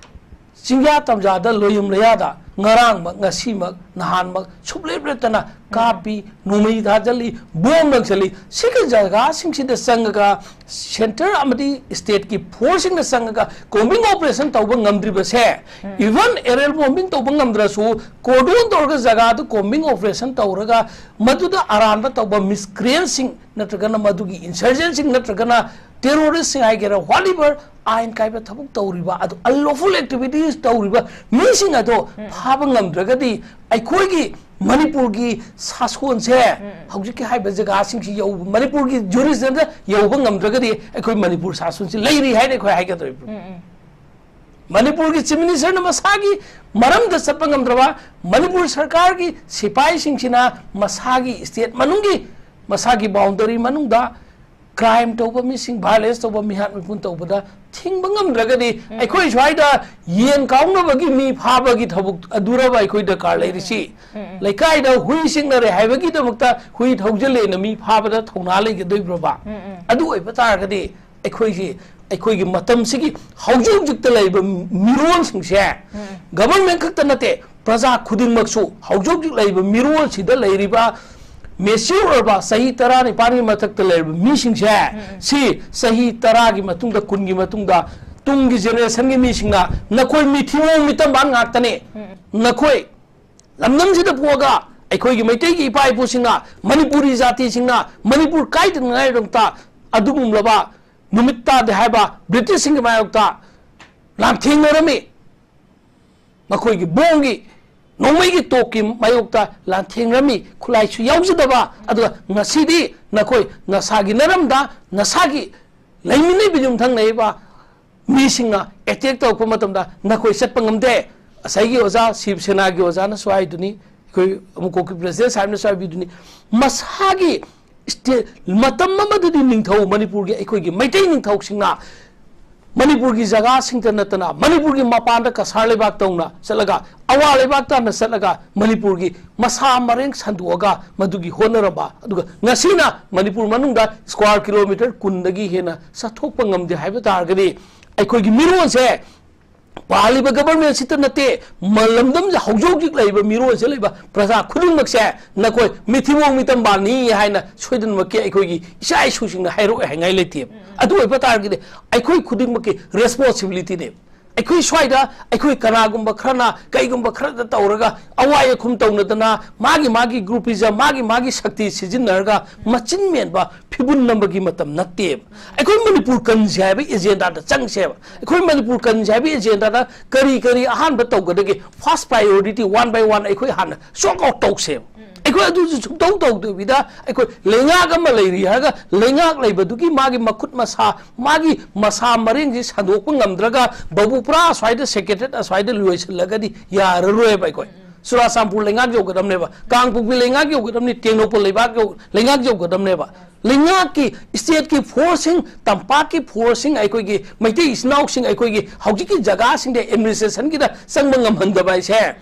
ꯆꯤꯡꯌꯥ ꯇꯝꯌꯥꯗ, ꯂꯣꯌꯨꯝ ꯂꯩꯌꯥꯗ ꯉꯔꯥꯡꯃꯛ, ꯉꯁꯤꯃꯛ, ꯅꯍꯥꯟꯃꯛ ꯁꯨꯡꯂꯦꯞ ꯂꯦꯞꯇꯅ ꯀꯥꯞꯄꯤ, ꯅꯣꯡꯃꯩ ꯊꯥꯖꯤꯜꯂꯤ, ꯕꯣꯝ ꯂꯪꯁꯤꯜꯂꯤ꯫ ꯁꯤꯒꯤ ꯖꯒꯥꯁꯤꯡꯁꯤꯗ ꯆꯪꯉꯒ centre ꯑꯃꯗꯤ state ꯀꯤ force ꯁꯤꯡꯅ ꯆꯪꯉꯒ combing operation ꯇꯧꯕ ꯉꯝꯗ꯭ꯔꯤꯕꯁꯦ, even aerial bombing ꯇꯧꯕ ꯉꯝꯗ꯭ꯔꯁꯨ, cordon ꯇꯧꯔꯒ ꯖꯒꯥꯗꯨ combing operation ꯇꯧꯔꯒ ꯃꯗꯨꯗ ꯑꯔꯥꯟꯕ ꯇꯧꯕ miscreant ꯁꯤꯡ ꯅꯠꯇ꯭ꯔꯒꯅ ꯃꯗꯨꯒꯤ insurgent ꯁꯤꯡ ꯅꯠꯇ꯭ꯔꯒꯅ terrorist ꯁꯤꯡ ꯍꯥꯏꯒꯦꯔꯥ, whatever, ꯑꯥꯏꯟ ꯀꯥꯏꯕ ꯊꯕꯛ ꯇꯧꯔꯤꯕ ꯑꯗꯨ, unlawful activities ꯇꯧꯔꯤꯕ ꯃꯤꯁꯤꯡ ꯑꯗꯣ ꯐꯥꯕ ꯉꯝꯗ꯭ꯔꯒꯗꯤ ꯑꯩꯈꯣꯏꯒꯤ ꯃꯅꯤꯄꯨꯔꯒꯤ ꯁꯥꯁꯣꯟꯁꯦ ꯍꯧꯖꯤꯛꯀꯤ ꯍꯥꯏꯕ ꯖꯒꯥꯁꯤꯡꯁꯤ ꯌꯧꯕ, ꯃꯅꯤꯄꯨꯔꯒꯤ jurisdiction ꯗ ꯌꯧꯕ ꯉꯝꯗ꯭ꯔꯒꯗꯤ ꯑꯩꯈꯣꯏ ꯃꯅꯤꯄꯨꯔ ꯁꯥꯁꯣꯟꯁꯤ ꯂꯩꯔꯤ ꯍꯥꯏꯅ ꯑꯩꯈꯣꯏ ꯍꯥꯏꯒꯗꯧꯔꯤꯕ꯭ꯔꯣ? ꯃꯅꯤꯄꯨꯔꯒꯤ Chief Minister ꯅ ꯃꯁꯥꯒꯤ ꯃꯔꯝꯗ ꯆꯠꯄ ꯉꯝꯗ꯭ꯔꯕ, ꯃꯅꯤꯄꯨꯔ ꯁꯔꯀꯥꯔꯒꯤ ꯁꯤꯐꯥꯏꯁꯤꯡꯁꯤꯅ ꯃꯁꯥꯒꯤ state ꯃꯅꯨꯡꯒꯤ, ꯃꯁꯥꯒꯤ boundary ꯃꯅꯨꯡꯗ crime ꯇꯧꯕ ꯃꯤꯁꯤꯡ, violence ꯇꯧꯕ, ꯃꯤꯍꯥꯠ ꯃꯤꯄꯨꯟ ꯇꯧꯕꯗ ꯊꯤꯡꯕ ꯉꯝꯗ꯭ꯔꯒꯗꯤ ꯑꯩꯈꯣꯏ ꯁ꯭ꯋꯥꯏꯗ ꯌꯦꯟ ꯀꯥꯎꯅꯕꯒꯤ ꯃꯤ ꯐꯥꯕꯒꯤ ꯊꯕꯛ ꯑꯗꯨꯔꯕ ꯑꯩꯈꯣꯏ ꯗꯔꯀꯥꯔ ꯂꯩꯔꯤꯁꯤ? ꯂꯩꯀꯥꯏꯗ ꯍꯨꯏ ꯆꯤꯛꯅꯔꯦ ꯍꯥꯏꯕꯒꯤꯗꯃꯛꯇ ꯍꯨꯏ ꯊꯧꯖꯤꯜꯂꯦꯅ ꯃꯤ ꯐꯥꯕꯗ ꯊꯧꯅꯥ ꯂꯩꯒꯗꯣꯏꯕ꯭ꯔꯕ? ꯑꯗꯨ ꯑꯣꯏꯕ ꯇꯥꯔꯒꯗꯤ ꯑꯩꯈꯣꯏꯁꯤ, ꯑꯩꯈꯣꯏꯒꯤ ꯃꯇꯝꯁꯤꯒꯤ ꯍꯧꯖꯤꯛ ꯍꯧꯖꯤꯛꯇ ꯂꯩꯔꯤꯕ ꯃꯤꯔꯣꯜꯁꯤꯡꯁꯦ, ꯒꯚꯔꯟꯃꯦꯟ ꯈꯛꯇ ꯅꯠꯇꯦ, ꯄ꯭ꯔꯖꯥ ꯈꯨꯗꯤꯡꯃꯛꯁꯨ ꯍꯧꯖꯤꯛ ꯍꯧꯖꯤꯛ ꯂꯩꯔꯤꯕ ꯃꯤꯔꯣꯜꯁꯤꯗ ꯂꯩꯔꯤꯕ ꯃꯦꯆ꯭ꯌꯨꯔ ꯑꯣꯏꯔꯕ ꯆꯍꯤ ꯇꯔꯥꯅꯤꯄꯥꯟꯒꯤ ꯃꯊꯛꯇ ꯂꯩꯔꯕ ꯃꯤꯁꯤꯡꯁꯦ, ꯁꯤ ꯆꯍꯤ ꯇꯔꯥꯒꯤ ꯃꯇꯨꯡꯗ, ꯀꯨꯟꯒꯤ ꯃꯇꯨꯡꯗ, ꯇꯨꯡꯒꯤ ꯖꯦꯅꯦꯔꯦꯁꯟꯒꯤ ꯃꯤꯁꯤꯡꯅ ꯅꯈꯣꯏ ꯃꯤꯊꯤꯕꯣꯡ ꯃꯤꯇꯝꯕꯥꯟ ꯉꯥꯛꯇꯅꯤ꯫ ꯅꯈꯣꯏ ꯂꯝꯗꯝꯁꯤꯗ ꯄꯣꯛꯑꯒ ꯑꯩꯈꯣꯏꯒꯤ ꯃꯩꯇꯩꯒꯤ ꯏꯄꯥ ꯏꯄꯨꯁꯤꯡꯅ, ꯃꯅꯤꯄꯨꯔꯤ ꯖꯥꯇꯤꯁꯤꯡꯅ ꯃꯅꯤꯄꯨꯔ ꯀꯥꯏꯗꯅꯉꯥꯏꯗꯃꯛꯇ ꯑꯗꯨꯒꯨꯝꯂꯕ ꯅꯨꯃꯤꯠ ꯇꯥꯗꯦ ꯍꯥꯏꯕ ꯕ꯭ꯔꯤꯇꯤꯁꯁꯤꯡꯒꯤ ꯃꯥꯌꯣꯛꯇ ꯂꯥꯟꯊꯦꯡꯅꯔꯝꯃꯤ꯫ ꯃꯈꯣꯏꯒꯤ ꯕꯣꯝꯒꯤ, ꯅꯣꯡꯃꯩꯒꯤ ꯇꯣꯛꯀꯤ ꯃꯥꯌꯣꯛꯇ ꯂꯥꯟꯊꯦꯡꯅꯔꯝꯃꯤ, ꯈꯨꯠꯂꯥꯏꯁꯨ ꯌꯥꯎꯖꯗꯕ꯫ ꯑꯗꯨꯒ ꯉꯁꯤꯗꯤ ꯅꯈꯣꯏ ꯅꯁꯥꯒꯤ ꯅꯔꯝꯗ, ꯅꯁꯥꯒꯤ ꯂꯩꯃꯤꯟꯅꯕ ꯌꯨꯝꯊꯪꯅꯔꯤꯕ ꯃꯤꯁꯤꯡꯅ ꯑꯦꯇꯦꯛ ꯇꯧꯔꯛꯄ ꯃꯇꯝꯗ ꯅꯈꯣꯏ ꯆꯠꯄ ꯉꯝꯗꯦ꯫ ꯉꯁꯥꯏꯒꯤ ꯑꯣꯖꯥ ꯁꯤꯕ ꯁꯦꯅꯥꯒꯤ ꯑꯣꯖꯥꯅꯁꯨ ꯍꯥꯏꯗꯨꯅꯤ, ꯑꯩꯈꯣꯏ ꯑꯃꯨꯛ ꯀꯣꯛꯀꯤ ꯄ꯭ꯔꯦꯁꯤꯗꯦꯟ ꯁꯥꯍꯦꯕꯅꯁꯨ ꯍꯥꯏꯕꯤꯗꯨꯅꯤ, ꯃꯁꯥꯒꯤ ꯁ꯭ꯇꯦ-, ꯃꯇꯝ ꯑꯃꯗꯗꯤ ꯅꯤꯡꯊꯧ, ꯃꯅꯤꯄꯨꯔꯒꯤ, ꯑꯩꯈꯣꯏꯒꯤ ꯃꯩꯇꯩ ꯅꯤꯡꯊꯧꯁꯤꯡꯅ ꯃꯅꯤꯄꯨꯔꯒꯤ ꯖꯒꯥꯁꯤꯡꯇ ꯅꯠꯇꯅ ꯃꯅꯤꯄꯨꯔꯒꯤ ꯃꯄꯥꯟꯗ ꯀꯁꯥꯔ ꯂꯩꯕꯥꯛ ꯇꯧꯅ ꯆꯠꯂꯒ, ꯑꯋꯥ ꯂꯩꯕꯥꯛ ꯇꯥꯟꯅ ꯆꯠꯂꯒ ꯃꯅꯤꯄꯨꯔꯒꯤ ꯃꯁꯥ ꯃꯔꯦꯡ ꯁꯟꯗꯣꯛꯑꯒ ꯃꯗꯨꯒꯤ ꯍꯣꯠꯅꯔꯝꯕ, ꯑꯗꯨꯒ ꯉꯁꯤꯅ ꯃꯅꯤꯄꯨꯔ ꯃꯅꯨꯡꯗ ꯁ꯭ꯀ꯭ꯋꯥꯔ ꯀꯤꯂꯣꯃꯤꯇꯔ ꯀꯨꯟꯗꯒꯤ ꯍꯦꯟꯅ ꯆꯠꯊꯣꯛꯄ ꯉꯝꯗꯦ ꯍꯥꯏꯕ ꯇꯥꯔꯒꯗꯤ, ꯑꯩꯈꯣꯏꯒꯤ ꯃꯤꯔꯣꯜꯁꯦ ꯄꯥꯜꯂꯤꯕ ꯒꯚꯔꯟꯃꯦꯟꯁꯤꯇ ꯅꯠꯇꯦ, ꯃ-, ꯂꯝꯗꯝꯁꯤꯗ ꯍꯧꯖꯤꯛ ꯍꯧꯖꯤꯛ ꯂꯩꯔꯤꯕ ꯃꯤꯔꯣꯜꯁꯤꯗ ꯂꯩꯕ ꯄ꯭ꯔꯖꯥ ꯈꯨꯗꯤꯡꯃꯛꯁꯦ ꯅꯈꯣꯏ ꯃꯤꯊꯤꯕꯣꯡ ꯃꯤꯇꯝꯕꯥꯜꯅꯤ ꯍꯥꯏꯅ ꯁꯣꯏꯗꯅꯃꯛꯀꯤ ꯑꯩꯈꯣꯏꯒꯤ ꯏꯆꯥ ꯏꯁꯨꯁꯤꯡꯅ ꯍꯥꯏꯔꯛꯑꯣꯏ ꯍꯥꯏꯉꯥꯏ ꯂꯩꯇꯦꯕ꯫ ꯑꯗꯨ ꯑꯣꯏꯕ ꯇꯥꯔꯒꯗꯤ ꯑꯩꯈꯣꯏ ꯈꯨꯗꯤꯡꯃꯛꯀꯤ ꯔꯦꯁꯄꯣꯟꯁꯤꯕꯤꯂꯤꯇꯤꯅꯦꯕ꯫ ꯑꯩꯈꯣꯏ ꯁ꯭ꯋꯥꯏꯗ ꯑꯩꯈꯣꯏ ꯀꯅꯥꯒꯨꯝꯕ ꯈꯔꯅ ꯀꯩꯒꯨꯝꯕ ꯈꯔꯗ ꯇꯧꯔꯒ ꯑꯋꯥꯏ ꯑꯈꯨꯝ ꯇꯧꯅꯗꯅ ꯃꯥꯒꯤ ꯃꯥꯒꯤ ꯒ꯭ꯔꯨꯄꯤꯖꯝ, ꯃꯥꯒꯤ ꯃꯥꯒꯤ ꯁꯛꯇꯤ ꯁꯤꯖꯤꯟꯅꯔꯒ ꯃꯆꯤꯟ ꯃꯦꯟꯕ ꯐꯤꯕꯨꯟ ꯅꯝꯕꯒꯤ ꯃꯇꯝ ꯅꯠꯇꯦꯕ꯫ ꯑꯩꯈꯣꯏ ꯃꯅꯤꯄꯨꯔ ꯀꯟꯁꯦ ꯍꯥꯏꯕ ꯑꯦꯖꯦꯟꯗꯥꯗ ꯆꯪꯁꯦꯕ꯫ ꯑꯩꯈꯣꯏ ꯃꯅꯤꯄꯨꯔ ꯀꯟꯁꯦ ꯍꯥꯏꯕ ꯑꯦꯖꯦꯟꯗꯥꯗ ꯀꯔꯤ ꯀꯔꯤ ꯑꯍꯥꯟꯕ ꯇꯧꯒꯗꯒꯦ? First priority, one buy one ꯑꯩꯈꯣꯏ ꯍꯥꯟꯅ ꯁꯣꯔꯠ ꯑꯥꯎꯠ ꯇꯧꯁꯦꯕ꯫ ꯑꯩꯈꯣꯏ ꯑꯗꯨꯁꯨ ꯁꯨꯡꯇꯧ ꯇꯧꯗꯕꯤꯗ ꯑꯩꯈꯣꯏ ꯂꯩꯉꯥꯛ ꯑꯃ ꯂꯩꯔꯤ ꯍꯥꯏꯔꯒ ꯂꯩꯉꯥꯛ ꯂꯩꯕꯗꯨꯒꯤ ꯃꯥꯒꯤ ꯃꯈꯨꯠ ꯃꯁꯥ, ꯃꯥꯒꯤ ꯃꯁꯥ ꯃꯔꯦꯡꯁꯤ ꯁꯟꯗꯣꯛꯄ ꯉꯝꯗ꯭ꯔꯒ ꯕꯕꯨ ꯄꯨꯔꯥ ꯑꯁ꯭ꯋꯥꯏꯗ ꯁꯦꯀ꯭ꯔꯦꯇꯦꯠ ꯑꯁ꯭ꯋꯥꯏꯗ ꯂꯣꯏꯁꯤꯜꯂꯒꯗꯤ ꯌꯥꯔꯔꯣꯏꯕ꯫ ꯑꯩꯈꯣꯏ ꯆꯨꯔꯥꯆꯥꯟꯄꯨꯔ ꯂꯩꯉꯥꯛ ꯌꯧꯒꯗꯕꯅꯦꯕ, ꯀꯥꯡꯄꯣꯛꯄꯤ ꯂꯩꯉꯥꯛ ꯌꯧꯒꯗꯕꯅꯤ, ꯇꯦꯡꯅꯧꯄꯜ ꯂꯩꯕꯥꯛ ꯌꯧ-, ꯂꯩꯉꯥꯛ ꯌꯧꯒꯗꯕꯅꯦꯕ꯫ ꯂꯩꯉꯥꯛꯀꯤ, stateꯀꯤ forceꯁꯤꯡ, ꯇꯝꯄꯥꯛꯀꯤ forceꯁꯤꯡ, ꯑꯩꯈꯣꯏꯒꯤ ꯃꯩꯇꯩ ꯏꯆꯤꯟ ꯏꯅꯥꯎꯁꯤꯡ ꯑꯩꯈꯣꯏꯒꯤ ꯍꯧꯖꯤꯛꯀꯤ ꯖꯒꯥꯁꯤꯡꯗ administrationꯒꯤꯗ ꯆꯪꯕ ꯉꯝꯍꯟꯗꯕ ꯍꯥꯏꯁꯦ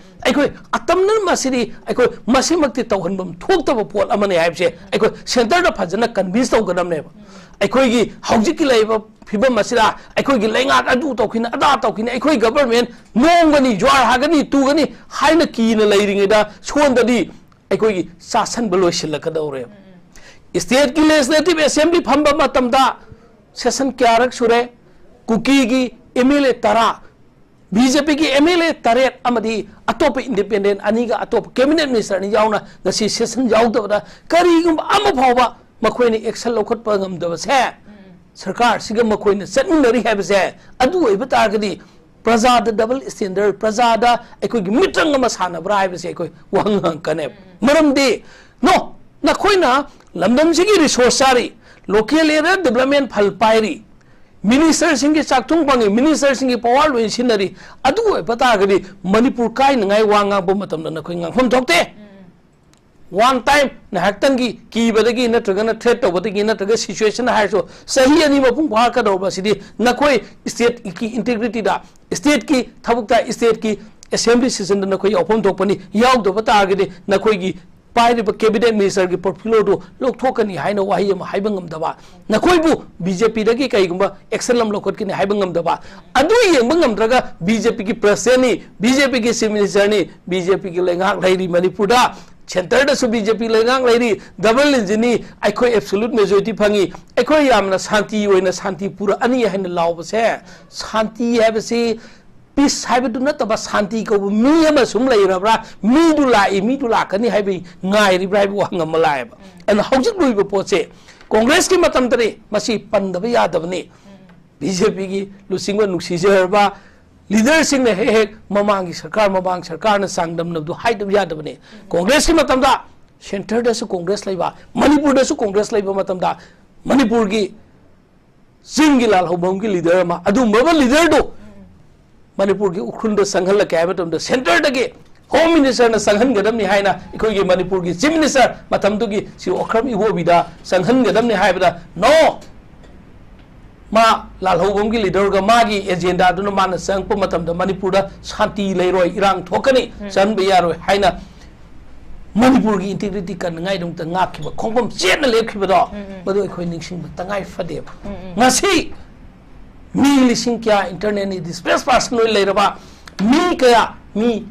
ꯑꯩꯈꯣꯏ ꯑꯇꯝꯅꯅ ꯃꯁꯤꯗꯤ ꯑꯩꯈꯣꯏ ꯃꯁꯤꯃꯛꯇꯤ ꯇꯧꯍꯟꯐꯝ ꯊꯣꯛꯇꯕ ꯄꯣꯠ ꯑꯃꯅꯤ ꯍꯥꯏꯕꯁꯦ ꯑꯩꯈꯣꯏ centreꯗ ꯐꯖꯅ convince ꯇꯧꯒꯗꯕꯅꯦꯕ꯫ ꯑꯩꯈꯣꯏꯒꯤ ꯍꯧꯖꯤꯛꯀꯤ ꯂꯩꯔꯤꯕ ꯐꯤꯕꯝ ꯑꯁꯤꯗ ꯑꯩꯈꯣꯏꯒꯤ ꯂꯩꯉꯥꯛ ꯑꯗꯨ ꯇꯧꯈꯤꯅꯤ, ꯑꯗꯥ ꯇꯧꯈꯤꯅꯤ, ꯑꯩꯈꯣꯏ government ꯅꯣꯡꯒꯅꯤ, ꯖ꯭ꯋꯥꯔ ꯍꯥꯒꯅꯤ, ꯇꯨꯒꯅꯤ ꯍꯥꯏꯅ ꯀꯤꯅ ꯂꯩꯔꯤꯉꯩꯗ ꯁꯣꯝꯗꯗꯤ ꯑꯩꯈꯣꯏꯒꯤ ꯆꯥꯁꯟꯕ ꯂꯣꯏꯁꯤꯜꯂꯛꯀꯗꯧꯔꯦꯕ꯫ Stateꯀꯤ Legislative Assembly ꯐꯝꯕ ꯃꯇꯝꯗ session ꯀꯌꯥꯔꯛ ꯁꯨꯔꯦ? ꯀꯨꯀꯤꯒꯤ MLA ꯇꯔꯥ, BJPꯒꯤ MLA ꯇꯔꯦꯠ ꯑꯃꯗꯤ ꯑꯇꯣꯞꯄ independent ꯑꯅꯤꯒ ꯑꯇꯣꯞꯄ cabinet minister ꯑꯅꯤ ꯌꯥꯎꯅ ꯉꯁꯤ session ꯌꯥꯎꯗꯕꯗ ꯀꯔꯤꯒꯨꯝꯕ ꯑꯃ ꯐꯥꯎꯕ ꯃꯈꯣꯏꯅ action ꯂꯧꯈꯠꯄ ꯉꯝꯗꯕꯁꯦ, ꯁꯔꯀꯥꯔꯁꯤꯒ ꯃꯈꯣꯏꯅ ꯆꯠꯃꯤꯟꯅꯔꯤ ꯍꯥꯏꯕꯁꯦ, ꯑꯗꯨ ꯑꯣꯏꯕ ꯇꯥꯔꯒꯗꯤ ꯄ꯭ꯔꯖꯥꯗ double standard, ꯄ꯭ꯔꯖꯥꯗ ꯑꯩꯈꯣꯏꯒꯤ ꯃꯤꯇ꯭ꯔꯪ ꯑꯃ ꯁꯥꯟꯅꯕ꯭ꯔꯥ ꯍꯥꯏꯕꯁꯦ ꯑꯩꯈꯣꯏ ꯋꯥꯍꯪ ꯍꯪꯉꯛꯀꯅꯦꯕ꯫ ꯃꯔꯝꯗꯤ, no, ꯅꯈꯣꯏꯅ ꯂꯝꯗꯝꯁꯤꯒꯤ resource ꯆꯥꯔꯤ, local area development fund ꯄꯥꯏꯔꯤ, ministerꯁꯤꯡꯒꯤ ꯆꯥꯛꯊꯨꯡ ꯐꯪꯉꯤ, ministerꯁꯤꯡꯒꯤ power ꯂꯣꯏ ꯁꯤꯖꯤꯟꯅꯔꯤ, ꯑꯗꯨ ꯑꯣꯏꯕ ꯇꯥꯔꯒꯗꯤ ꯃꯅꯤꯄꯨꯔ ꯀꯥꯏꯅꯉꯥꯏ ꯋꯥ ꯉꯥꯡꯕ ꯃꯇꯝꯗ ꯅꯈꯣꯏ ꯉꯥꯡꯐꯝ ꯊꯣꯛꯇꯦ꯫ One time ꯉꯥꯏꯍꯥꯛꯇꯪꯒꯤ ꯀꯤꯕꯗꯒꯤ ꯅꯠꯇ꯭ꯔꯒꯅ threat ꯇꯧꯕꯗꯒꯤ ꯅꯠꯇ꯭ꯔꯒ situation ꯍꯥꯏꯔꯁꯨ ꯆꯍꯤ ꯑꯅꯤ ꯃꯄꯨꯡ ꯐꯥꯔꯛꯀꯗꯧꯔꯕ ꯑꯁꯤꯗꯤ ꯅꯈꯣꯏ stateꯀꯤ integrityꯗ, stateꯀꯤ ꯊꯕꯛꯇ, stateꯀꯤ assembly sessionꯗ ꯅꯈꯣꯏ ꯌꯥꯎꯐꯝ ꯊꯣꯛꯄꯅꯤ꯫ ꯌꯥꯎꯗꯕ ꯇꯥꯔꯒꯗꯤ ꯅꯈꯣꯏꯒꯤ ꯄꯥꯏꯔꯤꯕ cabinet ministerꯒꯤ portfolioꯗꯨ ꯂꯧꯊꯣꯛꯀꯅꯤ ꯍꯥꯏꯅ ꯋꯥꯍꯩ ꯑꯃ ꯍꯥꯏꯕ ꯉꯝꯗꯕ, ꯅꯈꯣꯏꯕꯨ BJPꯗꯒꯤ ꯀꯩꯒꯨꯝꯕ action ꯑꯃ ꯂꯧꯈꯠꯀꯅꯤ ꯍꯥꯏꯕ ꯉꯝꯗꯕ, ꯑꯗꯨ ꯌꯦꯡꯕ ꯉꯝꯗ꯭ꯔꯒ BJPꯒꯤ presidentꯅꯤ, BJPꯒꯤ chief ministerꯅꯤ, BJPꯒꯤ ꯂꯩꯉꯥꯛ ꯂꯩꯔꯤ ꯃꯅꯤꯄꯨꯔꯗ, centreꯗꯁꯨ BJP ꯂꯩꯉꯥꯛ ꯂꯩꯔꯤ, double engineꯅꯤ, ꯑꯩꯈꯣꯏ absolute majority ꯐꯪꯉꯤ, ꯑꯩꯈꯣꯏ ꯌꯥꯝꯅ ꯁꯥꯟꯇꯤ ꯑꯣꯏꯅ ꯁꯥꯟꯇꯤ ꯄꯨꯔꯛꯑꯅꯤ ꯍꯥꯏꯅ ꯂꯥꯎꯕꯁꯦ, ꯁꯥꯟꯇꯤ ꯍꯥꯏꯕꯁꯤ peace ꯍꯥꯏꯕꯗꯨ ꯅꯠꯇꯕ ꯁꯥꯟꯇꯤ ꯀꯧꯕ ꯃꯤ ꯑꯃ ꯁꯨꯝ ꯂꯩꯔꯕ꯭ꯔꯥ? ꯃꯤꯗꯨ ꯂꯥꯛꯏ, ꯃꯤꯗꯨ ꯂꯥꯛꯀꯅꯤ ꯍꯥꯏꯕꯒꯤ ꯉꯥꯏꯔꯤꯕ꯭ꯔꯥ ꯍꯥꯏꯕ ꯋꯥꯍꯪ ꯑꯃ ꯂꯥꯛꯑꯦꯕ꯫ ꯑꯗꯨꯅ ꯍꯧꯖꯤꯛ ꯂꯣꯏꯕ ꯄꯣꯠꯁꯦ Congressꯀꯤ ꯃꯇꯝꯗꯅꯤ, ꯃꯁꯤ ꯄꯟꯗꯕ ꯌꯥꯗꯕꯅꯤ꯫ BJPꯒꯤ ꯂꯨꯆꯤꯡꯕ ꯅꯨꯡꯁꯤꯖꯔꯕ leaderꯁꯤꯡꯅ ꯍꯦꯛ ꯍꯦꯛ ꯃꯃꯥꯡꯒꯤ ꯁꯔꯀꯥꯔ, ꯃꯃꯥꯡ ꯁꯔꯀꯥꯔꯅ ꯆꯥꯡꯗꯝꯅꯕꯗꯨ ꯍꯥꯏꯗꯕ ꯌꯥꯗꯕꯅꯤ꯫ Congressꯀꯤ ꯃꯇꯝꯗ centreꯗꯁꯨ Congress ꯂꯩꯕ, ꯃꯅꯤꯄꯨꯔꯗꯁꯨ Congress ꯂꯩꯕ ꯃꯇꯝꯗ ꯃꯅꯤꯄꯨꯔꯒꯤ ꯆꯤꯡꯒꯤ ꯂꯥꯜꯍꯧꯐꯝꯒꯤ leader ꯑꯃ, ꯑꯗꯨꯒꯨꯝꯕ leaderꯗꯨ ꯃꯅꯤꯄꯨꯔꯒꯤ ꯎꯈ꯭ꯔꯨꯜꯗ ꯆꯪꯍꯜꯂꯛꯀꯦ ꯍꯥꯏꯕ ꯃꯇꯝꯗ centreꯗꯒꯤ ꯍꯣꯝ ꯃꯤꯅꯤꯁꯇꯔꯅ ꯆꯪꯍꯟꯒꯗꯕꯅꯤ ꯍꯥꯏꯅ ꯑꯩꯈꯣꯏꯒꯤ ꯃꯅꯤꯄꯨꯔꯒꯤ ꯆꯤꯐ ꯃꯤꯅꯤꯁꯇꯔ ꯃꯇꯝꯗꯨꯒꯤ ꯁ꯭ꯔꯤ ꯑꯣꯀ꯭ꯔꯝ ꯏꯕꯣꯕꯤꯗ ꯆꯪꯍꯟꯒꯗꯕꯅꯤ ꯍꯥꯏꯕꯗ, "No, ꯃꯥ ꯂꯥꯜꯍꯧꯕꯝꯒꯤ ꯂꯤꯗꯔꯒ ꯃꯥꯒꯤ ꯑꯦꯖꯦꯟꯗꯥꯗꯨꯅ ꯃꯥꯅ ꯆꯪꯉꯛꯄ ꯃꯇꯝꯗ ꯃꯅꯤꯄꯨꯔꯗ ꯁꯥꯟꯇꯤ ꯂꯩꯔꯣꯏ, ꯏꯔꯥꯡ ꯊꯣꯛꯀꯅꯤ, ꯎꯝ꯫ ꯆꯪꯍꯟꯕ ꯌꯥꯔꯣꯏ" ꯍꯥꯏꯅ ꯃꯅꯤꯄꯨꯔꯒꯤ ꯏꯟꯇꯤꯒ꯭ꯔꯤꯇꯤ ꯀꯟꯅꯉꯥꯏꯗꯃꯛꯇ ꯉꯥꯛꯈꯤꯕ, ꯈꯣꯡꯐꯝ ꯆꯦꯠꯅ ꯂꯦꯞꯈꯤꯕꯗꯣ, ꯎꯝ, ꯎꯝ꯫ ꯃꯗꯨ ꯑꯩꯈꯣꯏ ꯅꯤꯡꯁꯤꯡꯕ ꯇꯉꯥꯏ ꯐꯗꯦꯕ꯫ ꯎꯝ, ꯎꯝ꯫ ꯉꯁꯤ ꯃꯤ ꯂꯤꯁꯤꯡ ꯀꯌꯥ internally displaced person ꯑꯣꯏꯅ ꯂꯩꯔꯕ, ꯃꯤ ꯀꯌꯥ, ꯃꯤ